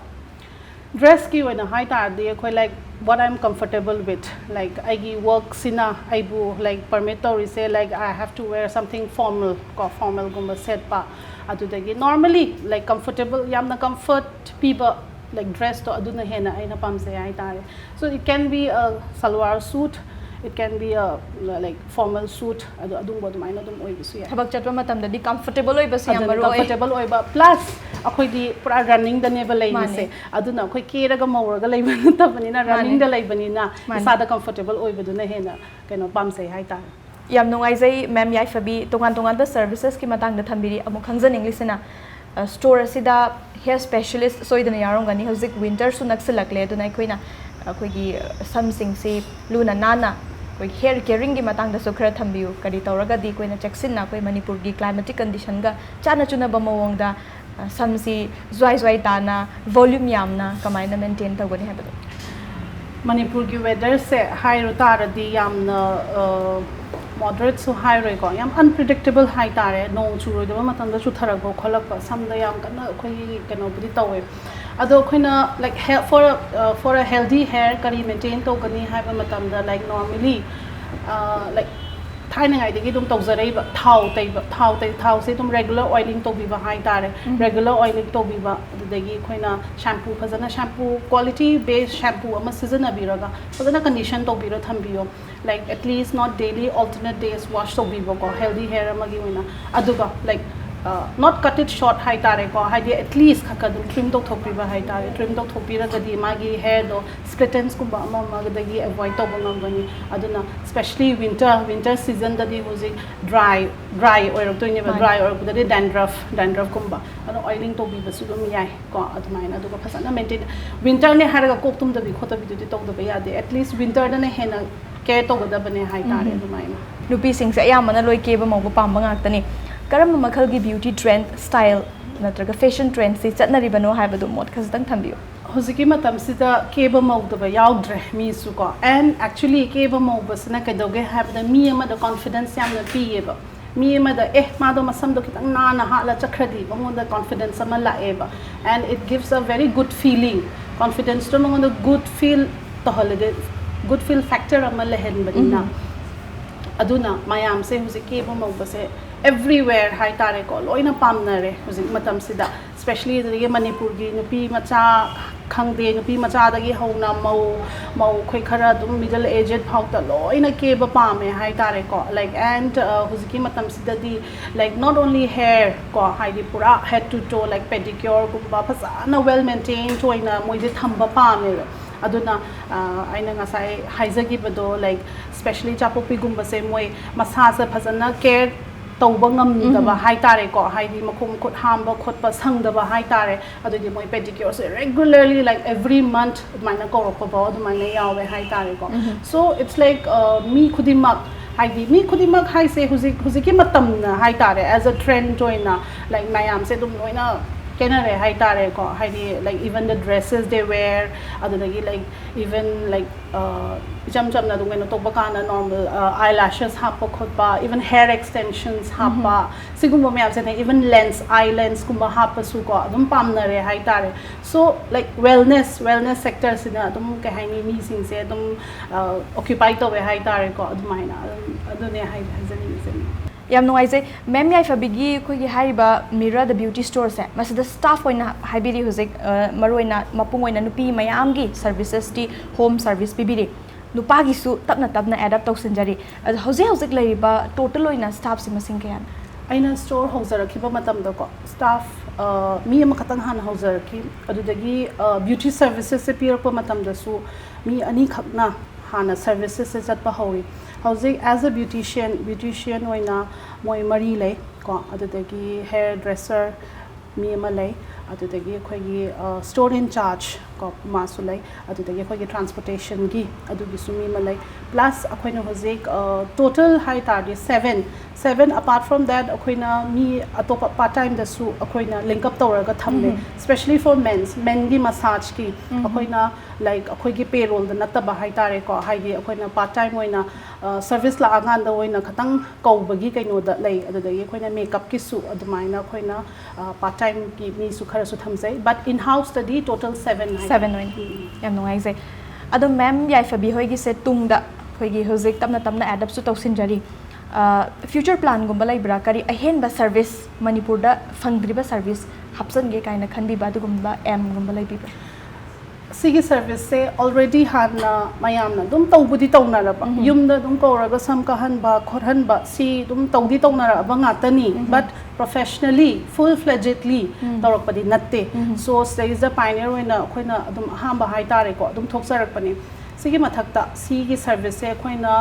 Dress ꯀꯤ ꯑꯣꯏꯅ ꯍꯥꯏ ꯇꯥꯔꯗꯤ ꯑꯩꯈꯣꯏ, like, what I'm comfortable with, like, ꯑꯩꯒꯤ work ꯁꯤꯅ ꯑꯩꯕꯨ, like, permit ꯇꯧꯔꯤꯁꯦ, like, I have to wear something formal ꯀꯣ, formal ꯒꯨꯝꯕ ꯁꯦꯠꯄ, ꯑꯗꯨꯗꯒꯤ normally like comfortable, ꯌꯥꯝꯅ comfort ꯄꯤꯕ like dressꯇꯣ, ꯑꯗꯨꯅ ꯍꯦꯟꯅ ꯑꯩꯅ ꯄꯥꯝꯖꯩ ꯍꯥꯏꯇꯥꯔꯦ. So it can be a salwar suit, it can be a like formal suit, ꯑꯗꯨ ꯑꯗꯨꯝꯕ ꯑꯗꯨꯃꯥꯏꯅ ꯑꯗꯨꯝ ꯑꯣꯏꯕꯁꯨ ꯌꯥꯏ. ꯊꯕꯛ ꯆꯠꯄ ꯃꯇꯝꯗꯗꯤ comfortable ꯑꯣꯏꯕꯁꯤ ꯌꯥꯝ ꯑꯗꯨꯅ ꯃꯔꯨ ꯑꯣꯏ. Comfortable ꯑꯣꯏꯕ, plus ꯑꯩꯈꯣꯏꯗꯤ ꯄꯨꯔꯥ runningꯗꯅꯦꯕ ꯂꯩꯔꯤꯁꯦ. ꯃꯥꯅꯦ. ꯑꯗꯨꯅ ꯑꯩꯈꯣꯏ ꯀꯦꯔꯒ ꯃꯧꯔꯒ ꯂꯩꯕ ꯅꯠꯇꯕꯅꯤꯅ, ꯃꯥꯅꯦ. Runningꯗ ꯂꯩꯕꯅꯤꯅ ꯃꯥꯅꯦ. ꯏꯁꯥꯗ comfortable ꯑꯣꯏꯕꯗꯨꯅ ꯍꯦꯟꯅ ꯀꯩꯅꯣ ꯄꯥꯝꯖꯩ ꯍꯥꯏꯇꯥꯔꯦ. ꯌꯥꯝ ꯅꯨꯡꯉꯥꯏꯖꯩ ꯃꯦꯝ ꯌꯥꯏꯐꯕꯤ, ꯇꯣꯉꯥꯟ ꯇꯣꯉꯥꯟꯕ servicesꯀꯤ ꯃꯇꯥꯡꯗ ꯊꯝꯕꯤꯔꯤ꯫ ꯑꯃꯨꯛ ꯈꯪꯖꯅꯤꯡꯂꯤꯁꯤꯅ, store ꯑꯁꯤꯗ hair specialist ꯁꯣꯏꯗꯅ ꯌꯥꯎꯔꯝꯒꯅꯤ꯫ ꯍꯧꯖꯤꯛ winterꯁꯨ ꯅꯛꯁꯤꯜꯂꯛꯂꯦ, ꯑꯗꯨꯅ ꯑꯩꯈꯣꯏꯅ ꯑꯩꯈꯣꯏꯒꯤ ꯁꯝꯁꯤꯡꯁꯤ ꯂꯨꯅ ꯅꯥꯟꯅ ꯑꯩꯈꯣꯏꯒꯤ hair caringꯒꯤ ꯃꯇꯥꯡꯗꯁꯨ ꯈꯔ ꯊꯝꯕꯤꯌꯨ꯫ ꯀꯔꯤ ꯇꯧꯔꯒꯗꯤ ꯑꯩꯈꯣꯏꯅ ꯆꯦꯛꯁꯤꯟꯅ ꯑꯩꯈꯣꯏ ꯃꯅꯤꯄꯨꯔꯒꯤ climatic conditionꯒ ꯆꯥꯟꯅ ꯆꯨꯅꯕ ꯃꯑꯣꯡꯗ ꯁꯝꯁꯤ ꯖ꯭ꯋꯥꯏ ꯖ꯭ꯋꯥꯏ ꯇꯥꯅ, volume ꯌꯥꯝꯅ ꯀꯃꯥꯏꯅ maintain ꯇꯧꯒꯅꯤ ꯍꯥꯏꯕꯗꯣ? ꯃꯅꯤꯄꯨꯔꯒꯤ weatherꯁꯦ ꯍꯥꯏꯔꯨ ꯇꯥꯔꯗꯤ ꯌꯥꯝꯅ moderateꯁꯨ ꯍꯥꯏꯔꯣꯏꯀꯣ, ꯌꯥꯝ unpredictable ꯍꯥꯏꯇꯥꯔꯦ꯫ ꯅꯣꯡ ꯆꯨꯔꯣꯏꯗꯕ ꯃꯇꯝꯗ ꯆꯨꯊꯔꯛꯄ ꯈꯣꯠꯂꯛꯄ, ꯁꯝꯗ ꯌꯥꯝ ꯀꯟꯅ ꯑꯩꯈꯣꯏꯒꯤ ꯀꯩꯅꯣꯕꯨꯗꯤ ꯇꯧꯋꯦ꯫ ꯑꯗꯣ ꯑꯩꯈꯣꯏꯅ like for a, for a healthy hair ꯀꯔꯤ maintain ꯇꯧꯒꯅꯤ ꯍꯥꯏꯕ ꯃꯇꯝꯗ, like normally like ꯊꯥꯏꯅꯉꯥꯏꯗꯒꯤ ꯑꯗꯨꯝ ꯇꯧꯖꯔꯛꯏꯕ ꯊꯥꯎ ꯇꯩꯕ, ꯊꯥꯎ ꯇꯩ ꯊꯥꯎꯁꯦ ꯑꯗꯨꯝ regular oiling ꯇꯧꯕꯤꯕ ꯍꯥꯏꯇꯥꯔꯦ꯫ Regular oiling ꯇꯧꯕꯤꯕ, ꯑꯗꯨꯗꯒꯤ ꯑꯩꯈꯣꯏꯅ shampoo, ꯐꯖꯅ shampoo quality based shampoo ꯑꯃ ꯁꯤꯖꯤꯟꯅꯕꯤꯔꯒ ꯐꯖꯅ condition ꯇꯧꯕꯤꯔ ꯊꯝꯕꯤꯌꯣ꯫ Like at least not daily, alternate days wash ꯇꯧꯕꯤꯕꯀꯣ, healthy hair ꯑꯃꯒꯤ ꯑꯣꯏꯅ꯫ ꯑꯗꯨꯒ like not cut it short ꯍꯥꯏꯇꯥꯔꯦꯀꯣ, ꯍꯥꯏꯗꯤ at least ꯈꯔ ꯈꯔ ꯑꯗꯨꯝ trim ꯇꯧꯊꯣꯛꯄꯤꯕ ꯍꯥꯏꯇꯥꯔꯦ꯫ Trim ꯇꯧꯊꯣꯛꯄꯤꯔꯒꯗꯤ ꯃꯥꯒꯤ hairꯗꯣ splittensꯀꯨꯝꯕ ꯑꯃ ꯑꯃꯗꯒꯤ avoid ꯇꯧꯕ ꯉꯝꯒꯅꯤ꯫ ꯑꯗꯨꯅ especially winter, winter seasonꯗꯗꯤ ꯍꯧꯖꯤꯛ dry, dry ꯑꯣꯏꯔꯛꯇꯣꯏꯅꯦꯕ꯫ ꯃꯥꯅꯤ. Dry ꯑꯣꯏꯔꯛꯄꯗꯗꯤ dandruff, dandruffꯀꯨꯝꯕ, ꯑꯗꯣ oiling ꯇꯧꯕꯤꯕꯁꯨ ꯑꯗꯨꯝ ꯌꯥꯏ ꯀꯣ꯫ ꯑꯗꯨꯃꯥꯏꯅ ꯑꯗꯨꯒ ꯐꯖꯅ maintain, winterꯅꯦ ꯍꯥꯏꯔꯒ ꯀꯣꯛ ꯇꯨꯝꯗꯕꯤ ꯈꯣꯠꯇꯕꯤꯗꯨꯗꯤ ꯇꯧꯗꯕ ꯌꯥꯗꯦ꯫ At least winterꯗꯅ ꯍꯦꯟꯅ care ꯇꯧꯒꯗꯕꯅꯦ ꯍꯥꯏꯇꯥꯔꯦ꯫ ꯑꯗꯨꯃꯥꯏꯅ ꯅꯨꯄꯤꯁꯤꯡꯁꯦ ꯑꯌꯥꯝꯕꯅ ꯂꯣꯏ ꯀꯦꯕ ꯃꯧꯕ ꯄꯥꯝꯕ ꯉꯥꯛꯇꯅꯤ꯫ ꯀꯔꯝꯕ ꯃꯈꯜꯒꯤ beauty trend, style ꯅꯠꯇ꯭ꯔꯒ fashion trendꯁꯤ ꯆꯠꯅꯔꯤꯕꯅꯣ ꯍꯥꯏꯕꯗꯨ ꯃꯣꯠ ꯈꯖꯤꯛꯇꯪ ꯊꯝꯕꯤꯌꯨ꯫ ꯍꯧꯖꯤꯛꯀꯤ ꯃꯇꯝꯁꯤꯗ ꯀꯦꯕ ꯃꯧꯗꯕ ꯌꯥꯎꯗ꯭ꯔꯦ ꯃꯤꯁꯨ ꯀꯣ꯫ And actually ꯀꯦꯕ ꯃꯧꯕꯁꯤꯅ ꯀꯩꯗꯧꯒꯦ ꯍꯥꯏꯕꯗ ꯃꯤ ꯑꯃꯗ confidence ꯌꯥꯝꯅ ꯄꯤꯌꯦꯕ꯫ ꯃꯤ ꯑꯃꯗ ꯑꯦ ꯃꯥꯗꯣ ꯃꯁꯝꯗꯣ ꯈꯤꯇꯪ ꯅꯥꯟꯅ ꯍꯥꯠꯂ ꯆꯠꯈ꯭ꯔꯗꯤ ꯃꯉꯣꯟꯗ confidence ꯑꯃ ꯂꯥꯛꯑꯦꯕ꯫ And it gives a very good feeling. Confidenceꯇꯣ ꯃꯉꯣꯟꯗ good feel ꯇꯧꯍꯜꯂꯗꯤ, good feel factor ꯑꯃ ꯂꯩꯍꯟꯕꯅꯤꯅ꯫ ꯑꯗꯨꯅ ꯃꯌꯥꯝꯁꯦ ꯍꯧꯖꯤꯛ ꯀꯦꯕ ꯃꯧꯕꯁꯦ Everywhere ꯍꯥꯏꯇꯥꯔꯦꯀꯣ, ꯂꯣꯏꯅ ꯄꯥꯝꯅꯔꯦ ꯍꯧꯖꯤꯛ ꯃꯇꯝꯁꯤꯗ, especially ꯑꯗꯨꯗꯒꯤ ꯃꯅꯤꯄꯨꯔꯒꯤ ꯅꯨꯄꯤ ꯃꯆꯥ ꯈꯪꯗꯦ, ꯅꯨꯄꯤ ꯃꯆꯥꯗꯒꯤ ꯍꯧꯅ ꯃꯧ, ꯃꯧ ꯑꯩꯈꯣꯏ ꯈꯔ ꯑꯗꯨꯝ middle aged ꯐꯥꯎꯗ ꯂꯣꯏꯅ ꯀꯦꯕ ꯄꯥꯝꯃꯦ ꯍꯥꯏꯇꯥꯔꯦꯀꯣ꯫ Like and uh, ꯍꯧꯖꯤꯛꯀꯤ ꯃꯇꯝꯁꯤꯗꯗꯤ like not only hair ꯀꯣ, ꯍꯥꯏꯗꯤ ꯄꯨꯔꯥ head to toe, like pedicure ꯒꯨꯝꯕ ꯐꯖꯅ well maintained ꯑꯣꯏꯅ ꯃꯣꯏꯁꯦ ꯊꯝꯕ ꯄꯥꯝꯃꯦꯕ꯫ ꯑꯗꯨꯅ ꯑꯩꯅ ꯉꯁꯥꯏ ꯍꯥꯏꯖꯈꯤꯕꯗꯣ, like especially ꯆꯥꯄꯣꯛꯄꯤꯒꯨꯝꯕꯁꯦ ꯃꯣꯏ ꯃꯁꯥꯁꯦ ꯐꯖꯅ care ꯇꯧꯕ ꯉꯝꯗꯕ ꯍꯥꯏꯇꯥꯔꯦꯀꯣ, ꯍꯥꯏꯗꯤ ꯃꯈꯣꯡ ꯃꯈꯨꯠ ꯍꯥꯝꯕ ꯈꯣꯠꯄ ꯁꯪꯗꯕ ꯍꯥꯏꯇꯥꯔꯦ꯫ ꯑꯗꯨꯗꯤ ꯃꯣꯏ pedicure ꯁꯦ regularly, like every month ꯑꯗꯨꯃꯥꯏꯅ ꯀꯧꯔꯛꯄ ꯐꯥꯎ ꯑꯗꯨꯃꯥꯏꯅ ꯌꯥꯎꯋꯦ ꯍꯥꯏꯇꯥꯔꯦꯀꯣ꯫ So it's like uh, ꯃꯤ ꯈꯨꯗꯤꯡꯃꯛ, ꯍꯥꯏꯗꯤ ꯃꯤ ꯈꯨꯗꯤꯡꯃꯛ ꯍꯥꯏꯁꯦ ꯍꯧꯖꯤꯛ ꯍꯧꯖꯤꯛꯀꯤ ꯃꯇꯝꯅ ꯍꯥꯏꯇꯥꯔꯦ, as a trend ꯑꯣꯏꯅ like ꯃꯌꯥꯝꯁꯦ ꯑꯗꯨꯝ ꯂꯣꯏꯅ ꯈꯦꯠꯅꯔꯦ ꯍꯥꯏꯇꯥꯔꯦꯀꯣ꯫ ꯍꯥꯏꯗꯤ like even the dresses they wear, ꯑꯗꯨꯗꯒꯤ like even like uh, ꯏꯆꯝ ꯆꯝꯅ ꯑꯗꯨꯝ ꯀꯩꯅꯣ ꯇꯧꯕ ꯀꯥꯟꯗ normal uh, eyelashes ꯍꯥꯞꯄ ꯈꯣꯠꯄ, even hair extensions ꯍꯥꯞꯄ, ꯁꯤꯒꯨꯝꯕ ꯃꯌꯥꯝꯁꯦ ꯑꯗꯩ even lens, eye lens ꯀꯨꯝꯕ ꯍꯥꯞꯄꯁꯨꯀꯣ ꯑꯗꯨꯝ ꯄꯥꯝꯅꯔꯦ ꯍꯥꯏꯇꯥꯔꯦ꯫ So like wellness, wellness sector ꯁꯤꯅ ꯑꯗꯨꯝ ꯀꯩ ꯍꯥꯏꯅꯤ, ꯃꯤꯁꯤꯡꯁꯦ ꯑꯗꯨꯝ occupy ꯇꯧꯋꯦ ꯍꯥꯏꯇꯥꯔꯦꯀꯣ꯫ ꯑꯗꯨꯃꯥꯏꯅ ꯑꯗꯨꯝ ꯑꯗꯨꯅꯦ ꯍꯥꯏ ꯍꯥꯏꯖꯅꯤꯡꯉꯤꯁꯦ꯫ ꯌꯥꯝ ꯅꯨꯡꯉꯥꯏꯖꯩ ꯃꯦꯝ ꯌꯥꯏꯐꯕꯤꯒꯤ ꯑꯩꯈꯣꯏꯒꯤ ꯍꯥꯏꯔꯤꯕ Mira the Beauty Store ꯁꯦ, ꯃꯁꯤꯗ staff ꯑꯣꯏꯅ ꯍꯥꯏꯕꯤꯔꯤ ꯍꯧꯖꯤꯛ, ꯑ, ꯃꯔꯨꯑꯣꯏꯅ ꯃꯄꯨꯡ ꯑꯣꯏꯅ ꯅꯨꯄꯤ ꯃꯌꯥꯝꯒꯤ services ꯇꯤ home service ꯄꯤꯕꯤꯔꯤ꯫ ꯅꯨꯄꯥꯒꯤꯁꯨ ꯇꯞꯅ ꯇꯞꯅ add up ꯇꯧꯁꯤꯟꯖꯔꯤ꯫ ꯑꯗꯣ ꯍꯧꯖꯤꯛ ꯍꯧꯖꯤꯛ ꯂꯩꯔꯤꯕ total ꯑꯣꯏꯅ staff ꯁꯤ ꯃꯁꯤꯡ ꯀꯌꯥꯅꯣ? ꯑꯩꯅ store ꯍꯧꯖꯔꯛꯈꯤꯕ ꯃꯇꯝꯗꯀꯣ, staff ꯑ, ꯃꯤ ꯑꯃꯈꯛꯇꯪ ꯍꯥꯟꯅ ꯍꯧꯖꯔꯛꯈꯤ꯫ ꯑꯗꯨꯗꯒꯤ ꯑ, beauty services ꯁꯦ ꯄꯤꯔꯛꯄ ꯃꯇꯝꯗꯁꯨ ꯃꯤ ꯑꯅꯤꯈꯛꯅ ꯍꯥꯟꯅ services ꯁꯦ ꯆꯠꯄ ꯍꯧꯔꯤ꯫ ꯍꯧꯖꯤꯛ as a beautician, beautician ꯑꯣꯏꯅ ꯃꯣꯏ ꯃꯔꯤ ꯂꯩ ꯀꯣ꯫ ꯑꯗꯨꯗꯒꯤ hair dresser ꯃꯤ ꯑꯃ ꯂꯩ, ꯑꯗꯨꯗꯒꯤ ꯑꯩꯈꯣꯏꯒꯤ store in charge ꯀꯣ, ꯃꯥꯁꯨ ꯂꯩ, ꯑꯗꯨꯗꯒꯤ ꯑꯩꯈꯣꯏꯒꯤ transportation ꯒꯤ ꯑꯗꯨꯒꯤꯁꯨ ꯃꯤ ꯑꯃ ꯂꯩ꯫ Plus ꯑꯩꯈꯣꯏꯅ ꯍꯧꯖꯤꯛ total ꯍꯥꯏ ꯇꯥꯔꯗꯤ seven, seven, apart from that ꯑꯩꯈꯣꯏꯅ ꯃꯤ ꯑꯇꯣꯞꯄ part time ꯗꯁꯨ ꯑꯩꯈꯣꯏꯅ link up ꯇꯧꯔꯒ ꯊꯝꯃꯦ, especially for men's, men ꯒꯤ massage ꯀꯤ꯫ ꯑꯩꯈꯣꯏꯅ like ꯑꯩꯈꯣꯏꯒꯤ payroll ꯗ ꯅꯠꯇꯕ ꯍꯥꯏꯇꯥꯔꯦꯀꯣ, ꯍꯥꯏꯗꯤ ꯑꯩꯈꯣꯏꯅ part time ꯑꯣꯏꯅ service ꯂꯥꯛꯑꯀꯥꯟꯗ ꯑꯣꯏꯅ ꯈꯇꯪ ꯀꯧꯕꯒꯤ ꯀꯩꯅꯣꯗ ꯂꯩ꯫ ꯑꯗꯨꯗꯒꯤ ꯑꯩꯈꯣꯏꯅ makeup ꯀꯤꯁꯨ ꯑꯗꯨꯃꯥꯏꯅ ꯑꯩꯈꯣꯏꯅ part time ꯒꯤ ꯃꯤꯁꯨ ꯈꯔꯁꯨ ꯊꯝꯖꯩ, but in house ꯇꯗꯤ total seven ꯍꯥꯏ꯫ Seven ꯑꯣꯏꯅ꯫ ꯌꯥꯝ ꯅꯨꯡꯉꯥꯏꯖꯩ꯫ ꯑꯗꯣ ꯃꯦꯝ ꯌꯥꯏꯐꯕꯤ ꯍꯣꯏꯒꯤꯁꯦ ꯇꯨꯡꯗ ꯑꯩꯈꯣꯏꯒꯤ ꯍꯧꯖꯤꯛ ꯇꯞꯅ ꯇꯞꯅ add up ꯁꯨ ꯇꯧꯁꯤꯟꯖꯔꯤ꯫ ꯐ꯭ꯌꯨꯆꯔ ꯄ꯭ꯂꯥꯟꯒꯨꯝꯕ ꯂꯩꯕ꯭ꯔꯥ? ꯀꯔꯤ ꯑꯍꯦꯟꯕ ꯁꯔꯚꯤꯁ, ꯃꯅꯤꯄꯨꯔꯗ ꯐꯪꯗ꯭ꯔꯤꯕ ꯁꯔꯚꯤꯁ ꯍꯥꯞꯆꯤꯟꯒꯦ ꯀꯥꯏꯅ ꯈꯟꯕꯤꯕ ꯑꯗꯨꯒꯨꯝꯕ ꯑꯦꯝꯒꯨꯝꯕ ꯂꯩꯕꯤꯕ꯭ꯔꯥ? ꯁꯤꯒꯤ ꯁꯔꯚꯤꯁꯁꯦ ꯑꯣꯜꯔꯦꯗꯤ ꯍꯥꯟꯅ ꯃꯌꯥꯝꯅ ꯑꯗꯨꯝ ꯇꯧꯕꯨꯗꯤ ꯇꯧꯅꯔꯕ, ꯌꯨꯝꯗ ꯑꯗꯨꯝ ꯀꯧꯔꯒ ꯁꯝ ꯀꯛꯍꯟꯕ ꯈꯣꯠꯍꯟꯕ ꯁꯤ ꯑꯗꯨꯝ ꯇꯧꯗꯤ ꯇꯧꯅꯔꯛꯑꯕ ꯉꯥꯛꯇꯅꯤ꯫ But professionally, full fledgedly ꯇꯧꯔꯛꯄꯗꯤ ꯅꯠꯇꯦ꯫ So ꯁꯤꯗꯩꯁꯤꯗ ꯄꯥꯏꯅꯤꯌꯔ ꯑꯣꯏꯅ ꯑꯩꯈꯣꯏꯅ ꯑꯗꯨꯝ ꯑꯍꯥꯟꯕ ꯍꯥꯏꯇꯥꯔꯦꯀꯣ, ꯑꯗꯨꯝ ꯊꯣꯛꯆꯔꯛꯄꯅꯤ꯫ ꯁꯤꯒꯤ ꯃꯊꯛꯇ ꯁꯤꯒꯤ ꯁꯔꯚꯤꯁꯁꯦ ꯑꯩꯈꯣꯏꯅ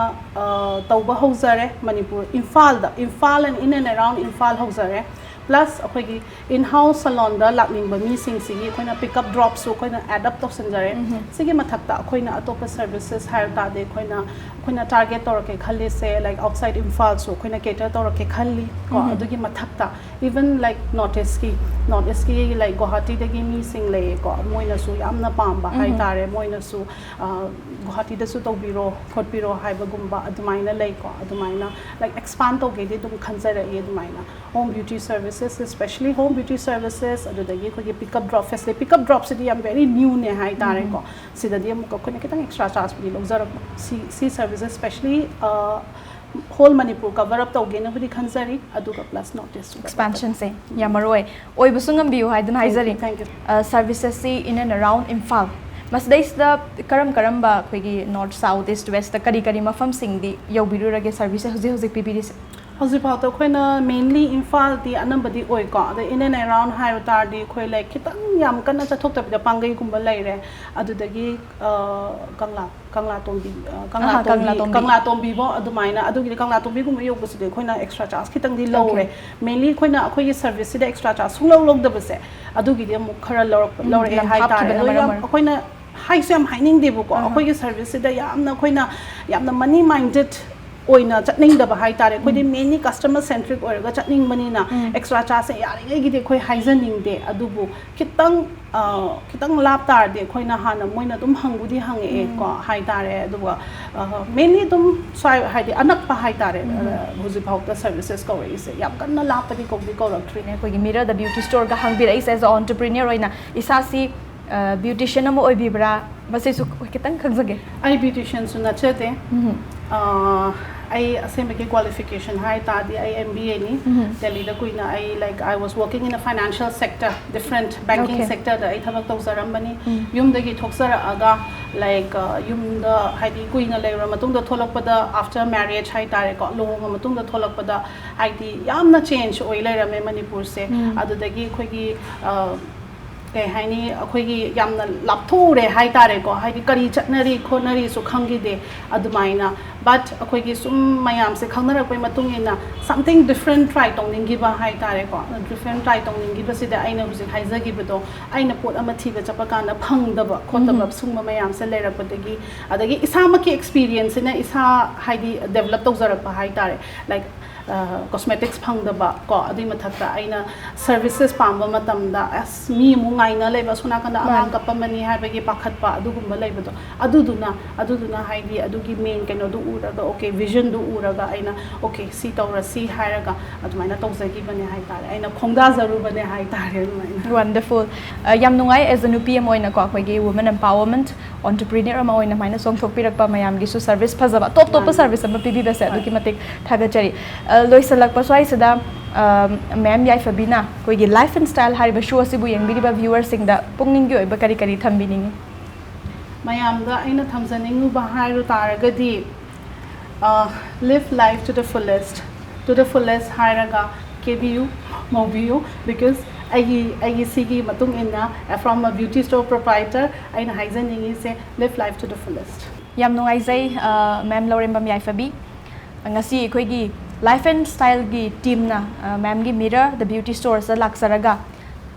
ꯑ, ꯇꯧꯕ ꯍꯧꯖꯔꯦ ꯃꯅꯤꯄꯨꯔ, ꯏꯝꯐꯥꯜꯗ, Imphal and in and around Imphal ꯍꯧꯖꯔꯦ꯫ Plus ꯑꯩꯈꯣꯏꯒꯤ in house salonꯗ ꯂꯥꯛꯅꯤꯡꯕ ꯃꯤꯁꯤꯡꯁꯤꯒꯤ ꯑꯩꯈꯣꯏꯅ pickup dropꯁꯨ ꯑꯩꯈꯣꯏꯅ add up ꯇꯧꯁꯤꯟꯖꯔꯦ꯫ ꯁꯤꯒꯤ ꯃꯊꯛꯇ ꯑꯩꯈꯣꯏꯅ ꯑꯇꯣꯞꯄ services ꯍꯥꯏꯕ ꯇꯥꯔꯗꯤ ꯑꯩꯈꯣꯏꯅ ꯑꯩꯈꯣꯏꯅ target ꯇꯧꯔꯛꯀꯦ ꯈꯜꯂꯤꯁꯦ, like, outside ꯏꯝꯐꯥꯜꯁꯨ ꯑꯩꯈꯣꯏꯅ cater ꯇꯧꯔꯛꯀꯦ ꯈꯜꯂꯤ ꯀꯣ꯫ ꯑꯗꯨꯒꯤ ꯃꯊꯛꯇ even, like, North Eastꯀꯤ, North Eastꯀꯤ, like, ꯒꯨꯋꯥꯍꯥꯇꯤꯗꯒꯤ ꯃꯤꯁꯤꯡ ꯂꯩꯌꯦꯀꯣ, ꯃꯣꯏꯅꯁꯨ ꯌꯥꯝꯅ ꯄꯥꯝꯕ ꯍꯥꯏꯇꯥꯔꯦ꯫ ꯃꯣꯏꯅꯁꯨ ꯑ, ꯒꯨꯋꯥꯍꯥꯇꯤꯗꯁꯨ ꯇꯧꯕꯤꯔꯣ ꯈꯣꯠꯄꯤꯔꯣ ꯍꯥꯏꯕꯒꯨꯝꯕ ꯑꯗꯨꯃꯥꯏꯅ ꯂꯩꯀꯣ꯫ ꯑꯗꯨꯃꯥꯏꯅ, like, expand ꯇꯧꯒꯦꯗꯤ ꯑꯗꯨꯝ ꯈꯟꯖꯔꯛꯏ꯫ ꯑꯗꯨꯃꯥꯏꯅ home beauty services, especially home beauty services, ꯑꯗꯨꯗꯒꯤ ꯑꯩꯈꯣꯏꯒꯤ pickup drop facility, pickup dropꯁꯤꯗꯤ ꯌꯥꯝ very newꯅꯦ ꯍꯥꯏꯇꯥꯔꯦꯀꯣ꯫ ꯁꯤꯗꯗꯤ ꯑꯃꯨꯛꯀ ꯑꯩꯈꯣꯏꯅ ꯈꯤꯇꯪ extra chargeꯕꯨꯗꯤ ꯂꯧꯖꯔꯛꯄ꯫ ꯁꯤ ꯁꯤ services specially whole Manipur cover up ꯇꯧꯒꯦꯅꯕꯨꯗꯤ ꯈꯟꯖꯔꯤ, ꯑꯗꯨꯒ plus North East Expansionꯁꯦ ꯌꯥꯝ ꯃꯔꯨ ꯑꯣꯏ꯫ ꯑꯣꯏꯕꯁꯨ ꯉꯝꯕꯤꯌꯨ ꯍꯥꯏꯗꯨꯅ ꯍꯥꯏꯖꯔꯤ꯫ Thank you. ꯁꯔꯚꯤꯁꯦꯁꯁꯤ in and around Imphal, ꯃꯁꯤꯗꯩꯁꯤꯗ ꯀꯔꯝ ꯀꯔꯝꯕ ꯑꯩꯈꯣꯏꯒꯤ North South East Westꯇ ꯀꯔꯤ ꯀꯔꯤ ꯃꯐꯝꯁꯤꯡꯗꯤ ꯌꯧꯕꯤꯔꯨꯔꯒꯦ? ꯁꯔꯚꯤꯁꯁꯦ ꯍꯧꯖꯤꯛ ꯍꯧꯖꯤꯛ ꯄꯤꯕꯤꯔꯤꯁꯦ? ꯍꯧꯖꯤꯛꯐꯥꯎꯗ ꯑꯩꯈꯣꯏꯅ mainly ꯏꯝꯐꯥꯜꯗꯤ ꯑꯅꯝꯕꯗꯤ ꯑꯣꯏꯀꯣ꯫ ꯑꯗ in and around ꯍꯥꯏꯕ ꯇꯥꯔꯗꯤ ꯑꯩꯈꯣꯏ, like, ꯈꯤꯇꯪ ꯌꯥꯝ ꯀꯟꯅ ꯆꯠꯊꯣꯛꯇꯕꯤꯗ ꯄꯥꯡꯒꯩꯒꯨꯝꯕ ꯂꯩꯔꯦ, ꯑꯗꯨꯗꯒꯤ ꯑ, ꯀꯪꯂꯥ, ꯀꯪꯂꯥ ꯇꯣꯝꯕꯤ, ꯑ, ꯀꯪꯂꯥ ꯑꯍꯥ, ꯀꯪꯂꯥ ꯇꯣꯝꯕꯤ, ꯇꯣꯝꯕꯤ꯫ ꯀꯪꯂꯥ ꯇꯣꯝꯕꯤꯕꯣ ꯑꯗꯨꯃꯥꯏꯅ꯫ ꯑꯗꯨꯒꯤꯗꯤ ꯀꯪꯂꯥ ꯇꯣꯝꯕꯤꯒꯨꯝꯕ ꯌꯧꯕꯁꯤꯗꯤ ꯑꯩꯈꯣꯏꯅ extra charge ꯈꯤꯇꯪꯗꯤ ꯂꯧꯔꯦ꯫ Mainly ꯑꯩꯈꯣꯏꯅ ꯑꯩꯈꯣꯏꯒꯤ serviceꯁꯤꯗ extra charge ꯁꯨꯡꯂꯧ ꯂꯧꯗꯕꯁꯦ, ꯑꯗꯨꯒꯤꯗꯤ ꯑꯃꯨꯛ ꯈꯔ ꯂꯧꯔꯛꯄ, ꯎꯝ, ꯂꯧꯔꯛꯑꯦ ꯂꯝ ꯍꯥꯏꯇꯥꯔꯦ꯫ ꯊꯥꯞꯈꯤꯕꯅ ꯑꯗꯣ ꯃꯔꯝ ꯌꯥꯝ ꯑꯣꯏꯔꯒ꯫ ꯑꯩꯈꯣꯏꯅ ꯍꯥꯏꯁꯨ ꯌꯥꯝ ꯍꯥꯏꯅꯤꯡꯗꯦꯕꯀꯣ꯫ ꯑꯩꯈꯣꯏꯒꯤ serviceꯁꯤꯗ ꯌꯥꯝꯅ ꯑꯩꯈꯣꯏꯅ ꯌꯥꯝꯅ money minded ꯑꯣꯏꯅ ꯆꯠꯅꯤꯡꯗꯕ ꯍꯥꯏꯇꯥꯔꯦ꯫ ꯑꯩꯈꯣꯏꯗꯤ mainly customer centric ꯑꯣꯏꯔꯒ ꯆꯠꯅꯤꯡꯕꯅꯤꯅ extra chargeꯁꯦ ꯌꯥꯔꯤꯉꯩꯒꯤꯗꯤ ꯑꯩꯈꯣꯏ ꯍꯥꯏꯖꯅꯤꯡꯗꯦ꯫ ꯑꯗꯨꯕꯨ ꯈꯤꯇꯪ, ꯑ, ꯈꯤꯇꯪ ꯂꯥꯞ ꯇꯥꯔꯗꯤ ꯑꯩꯈꯣꯏꯅ ꯍꯥꯟꯅ, ꯃꯣꯏꯅ ꯑꯗꯨꯝ ꯍꯪꯕꯨꯗꯤ ꯍꯪꯉꯛꯑꯦ ꯀꯣ ꯍꯥꯏꯇꯥꯔꯦ꯫ ꯑꯗꯨꯒ, ꯑ, mainly ꯑꯗꯨꯝ ꯁ꯭ꯋꯥꯏ, ꯍꯥꯏꯗꯤ ꯑꯅꯛꯄ ꯍꯥꯏꯇꯥꯔꯦ, ꯑ, ꯍꯧꯖꯤꯛꯐꯥꯎꯗ services ꯀꯧꯔꯛꯏꯁꯦ꯫ ꯌꯥꯝ ꯀꯟꯅ ꯂꯥꯞꯄꯗꯤ ꯀꯧꯗꯤ ꯀꯧꯔꯛꯇ꯭ꯔꯤ꯫ ꯑꯩꯈꯣꯏꯒꯤ ꯃꯤꯔꯔꯗ beauty storeꯒ ꯍꯥꯡꯕꯤꯔꯛꯏꯁꯦ, as a entrepreneur ꯑꯣꯏꯅ ꯏꯁꯥꯁꯤ beautician ꯑꯃ ꯑꯣꯏꯕꯤꯕ꯭ꯔꯥ? ꯃꯁꯤꯁꯨ ꯈꯤꯇꯪ ꯈꯪꯖꯒꯦ꯫ ꯑꯩ beauticianꯁꯨ ꯅꯠꯆꯗꯦ꯫ ꯑ, ꯑꯩ ꯑꯁꯦꯡꯕꯒꯤ qualification ꯍꯥꯏ ꯇꯥꯔꯗꯤ ꯑꯩ M B A ꯅꯤ꯫ ꯗꯦꯜꯂꯤꯗ ꯀꯨꯏꯅ ꯑꯩ, like, I was working in a financial sector, different banking Okay. sector ꯗ ꯑꯩ ꯊꯕꯛ ꯇꯧꯖꯔꯝꯕꯅꯤ꯫ ꯌꯨꯝꯗꯒꯤ ꯊꯣꯛꯆꯔꯛꯑꯒ, like, ꯑ, ꯌꯨꯝꯗ ꯍꯥꯏꯗꯤ ꯀꯨꯏꯅ ꯂꯩꯔꯨꯔ ꯃꯇꯨꯡꯗ ꯊꯣꯛꯂꯛꯄꯗ, after marriage ꯍꯥꯏ ꯇꯥꯔꯦꯀꯣ, ꯂꯨꯍꯣꯡꯉ ꯃꯇꯨꯡꯗ ꯊꯣꯛꯂꯛꯄꯗ ꯍꯥꯏꯗꯤ ꯌꯥꯝꯅ change ꯑꯣꯏ ꯂꯩꯔꯝꯃꯦ ꯃꯅꯤꯄꯨꯔꯁꯦ꯫ ꯑꯗꯨꯗꯒꯤ ꯑꯩꯈꯣꯏꯒꯤ, ꯑ, ꯀꯩ ꯍꯥꯏꯅꯤ, ꯑꯩꯈꯣꯏꯒꯤ ꯌꯥꯝꯅ ꯂꯥꯞꯊꯣꯛꯎꯔꯦ ꯍꯥꯏ ꯇꯥꯔꯦꯀꯣ꯫ ꯍꯥꯏꯗꯤ ꯀꯔꯤ ꯆꯠꯅꯔꯤ ꯈꯣꯠꯅꯔꯤꯁꯨ ꯈꯪꯈꯤꯗꯦ ꯑꯗꯨꯃꯥꯏꯅ꯫ But ꯑꯩꯈꯣꯏꯒꯤ ꯁꯨꯝ ꯃꯌꯥꯝꯁꯦ ꯈꯪꯅꯔꯛꯄꯩ ꯃꯇꯨꯡ ꯏꯟꯅ something different try ꯇꯧꯅꯤꯡꯈꯤꯕ ꯍꯥꯏ ꯇꯥꯔꯦꯀꯣ꯫ Different try ꯇꯧꯅꯤꯡꯈꯤꯕꯁꯤꯗ ꯑꯩꯅ ꯍꯧꯖꯤꯛ ꯍꯥꯏꯖꯈꯤꯕꯗꯣ, ꯑꯩꯅ ꯄꯣꯠ ꯑꯃ ꯊꯤꯕ ꯆꯠꯄ ꯀꯥꯟꯗ ꯐꯪꯗꯕ ꯈꯣꯠꯇꯕ ꯁꯨꯝꯕ ꯃꯌꯥꯝꯁꯦ ꯂꯩꯔꯛꯄꯗꯒꯤ, ꯑꯗꯒꯤ ꯏꯁꯥꯃꯛꯀꯤ experience ꯁꯤꯅ ꯏꯁꯥ ꯍꯥꯏꯗꯤ develop ꯇꯧꯖꯔꯛꯄ ꯍꯥꯏ ꯇꯥꯔꯦ꯫ Like, cosmetics ꯐꯪꯗꯕ ꯀꯣ, ꯑꯗꯨꯏ ꯃꯊꯛꯇ ꯑꯩꯅ services ꯄꯥꯝꯕ ꯃꯇꯝꯗ ꯑꯁ ꯃꯤ ꯑꯃꯨꯛ ꯉꯥꯏꯅ ꯂꯩꯕ, ꯑꯁꯣꯝ ꯅꯥꯀꯟꯗ ꯑꯉꯥꯡ ꯀꯞꯄꯝꯃꯅꯤ ꯍꯥꯏꯕꯒꯤ ꯄꯥꯈꯠꯄ, ꯑꯗꯨꯒꯨꯝꯕ ꯂꯩꯕꯗꯣ, ꯑꯗꯨꯗꯨꯅ ꯑꯗꯨꯗꯨꯅ ꯍꯥꯏꯗꯤ ꯑꯗꯨꯒꯤ main ꯀꯩꯅꯣꯗꯨ ꯎꯔꯒ, okay, vision ꯗꯨ ꯎꯔꯒ ꯑꯩꯅ okay ꯁꯤ ꯇꯧꯔꯁꯤ ꯍꯥꯏꯔꯒ ꯑꯗꯨꯃꯥꯏꯅ ꯇꯧꯖꯈꯤꯕꯅꯦ ꯍꯥꯏ ꯇꯥꯔꯦ꯫ ꯑꯩꯅ ꯈꯣꯡꯗꯥꯖꯔꯨꯕꯅꯦ ꯍꯥꯏ ꯇꯥꯔꯦ ꯑꯗꯨꯃꯥꯏꯅ꯫ Wonderful. ꯑ, ꯌꯥꯝ ꯅꯨꯡꯉꯥꯏ, as a ꯅꯨꯄꯤ ꯑꯃ ꯑꯣꯏꯅꯀꯣ, ꯑꯩꯈꯣꯏꯒꯤ women empowerment, entrepreneur ꯑꯃ ꯑꯣꯏꯅ ꯁꯨꯃꯥꯏꯅ ꯆꯣꯡꯊꯣꯛꯄꯤꯔꯛꯄ, ꯃꯌꯥꯝꯒꯤꯁꯨ service ꯐꯖꯕ, top ꯇꯣꯞꯄ service ꯑꯃ ꯄꯤꯕꯤꯕꯁꯦ ꯑꯗꯨꯛꯀꯤ ꯃꯇꯤꯛ ꯊꯥꯒꯠꯆꯔꯤ꯫ ꯑ, ꯂꯣꯏꯁꯤꯜꯂꯛꯄ ꯁ꯭ꯋꯥꯏꯁꯤꯗ, ꯑ, ma'am ꯌꯥꯏꯐꯕꯤꯅ ꯑꯩꯈꯣꯏꯒꯤ Life and Style ꯍꯥꯏꯔꯤꯕ show ꯑꯁꯤꯕꯨ ꯌꯦꯡꯕꯤꯔꯤꯕ viewer ꯁꯤꯡꯗ ꯄꯨꯛꯅꯤꯡꯒꯤ ꯑꯣꯏꯕ ꯀꯔꯤ ꯀꯔꯤ ꯊꯝꯕꯤꯅꯤꯡꯉꯤ? ꯃꯌꯥꯝꯗ ꯑꯩꯅ ꯊꯝꯖꯅꯤꯡꯉꯨꯕ ꯍꯥꯏꯔꯨ ꯇꯥꯔꯒꯗꯤ, live life to the fullest, to the fullest ꯍꯥꯏꯔꯒ ꯀꯦꯕꯤꯌꯨ, ꯃꯧꯕꯤꯌꯨ, because ꯑꯩꯒꯤ, ꯑꯩꯒꯤ ꯁꯤꯒꯤ ꯃꯇꯨꯡ ꯏꯟꯅ, from a beauty store proprietor, ꯑꯩꯅ ꯍꯥꯏꯖꯅꯤꯡꯉꯤꯁꯦ live life to the fullest꯫ ꯌꯥꯝ ꯅꯨꯡꯉꯥꯏꯖꯩ, ꯑ, ma'am ꯂꯧꯔꯦꯝꯕꯝ ꯌꯥꯏꯐꯕꯤ꯫ ꯉꯁꯤ ꯑꯩꯈꯣꯏꯒꯤ Life and Style ꯒꯤ team ꯅ, ꯑ, ma'am ꯒꯤ Mirror The Beauty Stores ꯇ ꯂꯥꯛꯆꯔꯒ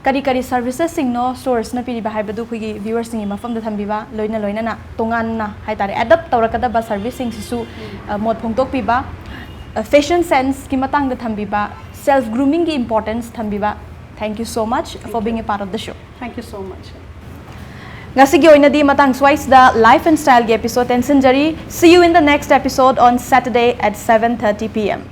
ꯀꯔꯤ ꯀꯔꯤ services ꯁꯤꯡꯅꯣ stores ꯅ ꯄꯤꯔꯤꯕ ꯍꯥꯏꯕꯗꯨ ꯑꯩꯈꯣꯏꯒꯤ viewer ꯁꯤꯡꯒꯤ ꯃꯐꯝꯗ ꯊꯝꯕꯤꯕ, ꯂꯣꯏꯅ ꯂꯣꯏꯅꯅ ꯇꯣꯉꯥꯟꯅ ꯍꯥꯏ ꯇꯥꯔꯦ, adapt ꯇꯧꯔꯛꯀꯗꯕ service ꯁꯤꯡꯁꯤꯁꯨ, ꯑ, ꯃꯣꯠ ꯐꯣꯡꯗꯣꯛꯄꯤꯕ, ꯑ, fashion sense ꯀꯤ ꯃꯇꯥꯡꯗ ꯊꯝꯕꯤꯕ, self grooming ꯒꯤ importance ꯊꯝꯕꯤꯕ, thank you so much for being a part of the show. Thank you so much. ꯉꯁꯤꯒꯤ ꯑꯣꯏꯅꯗꯤ ꯃꯇꯥꯡ ꯁ꯭ꯋꯥꯏꯁꯤꯗ Life and Style ꯒꯤ episode ꯇꯦꯟꯁꯤꯟꯖꯔꯤ꯫ See you in the next episode on Saturday at seven thirty P M.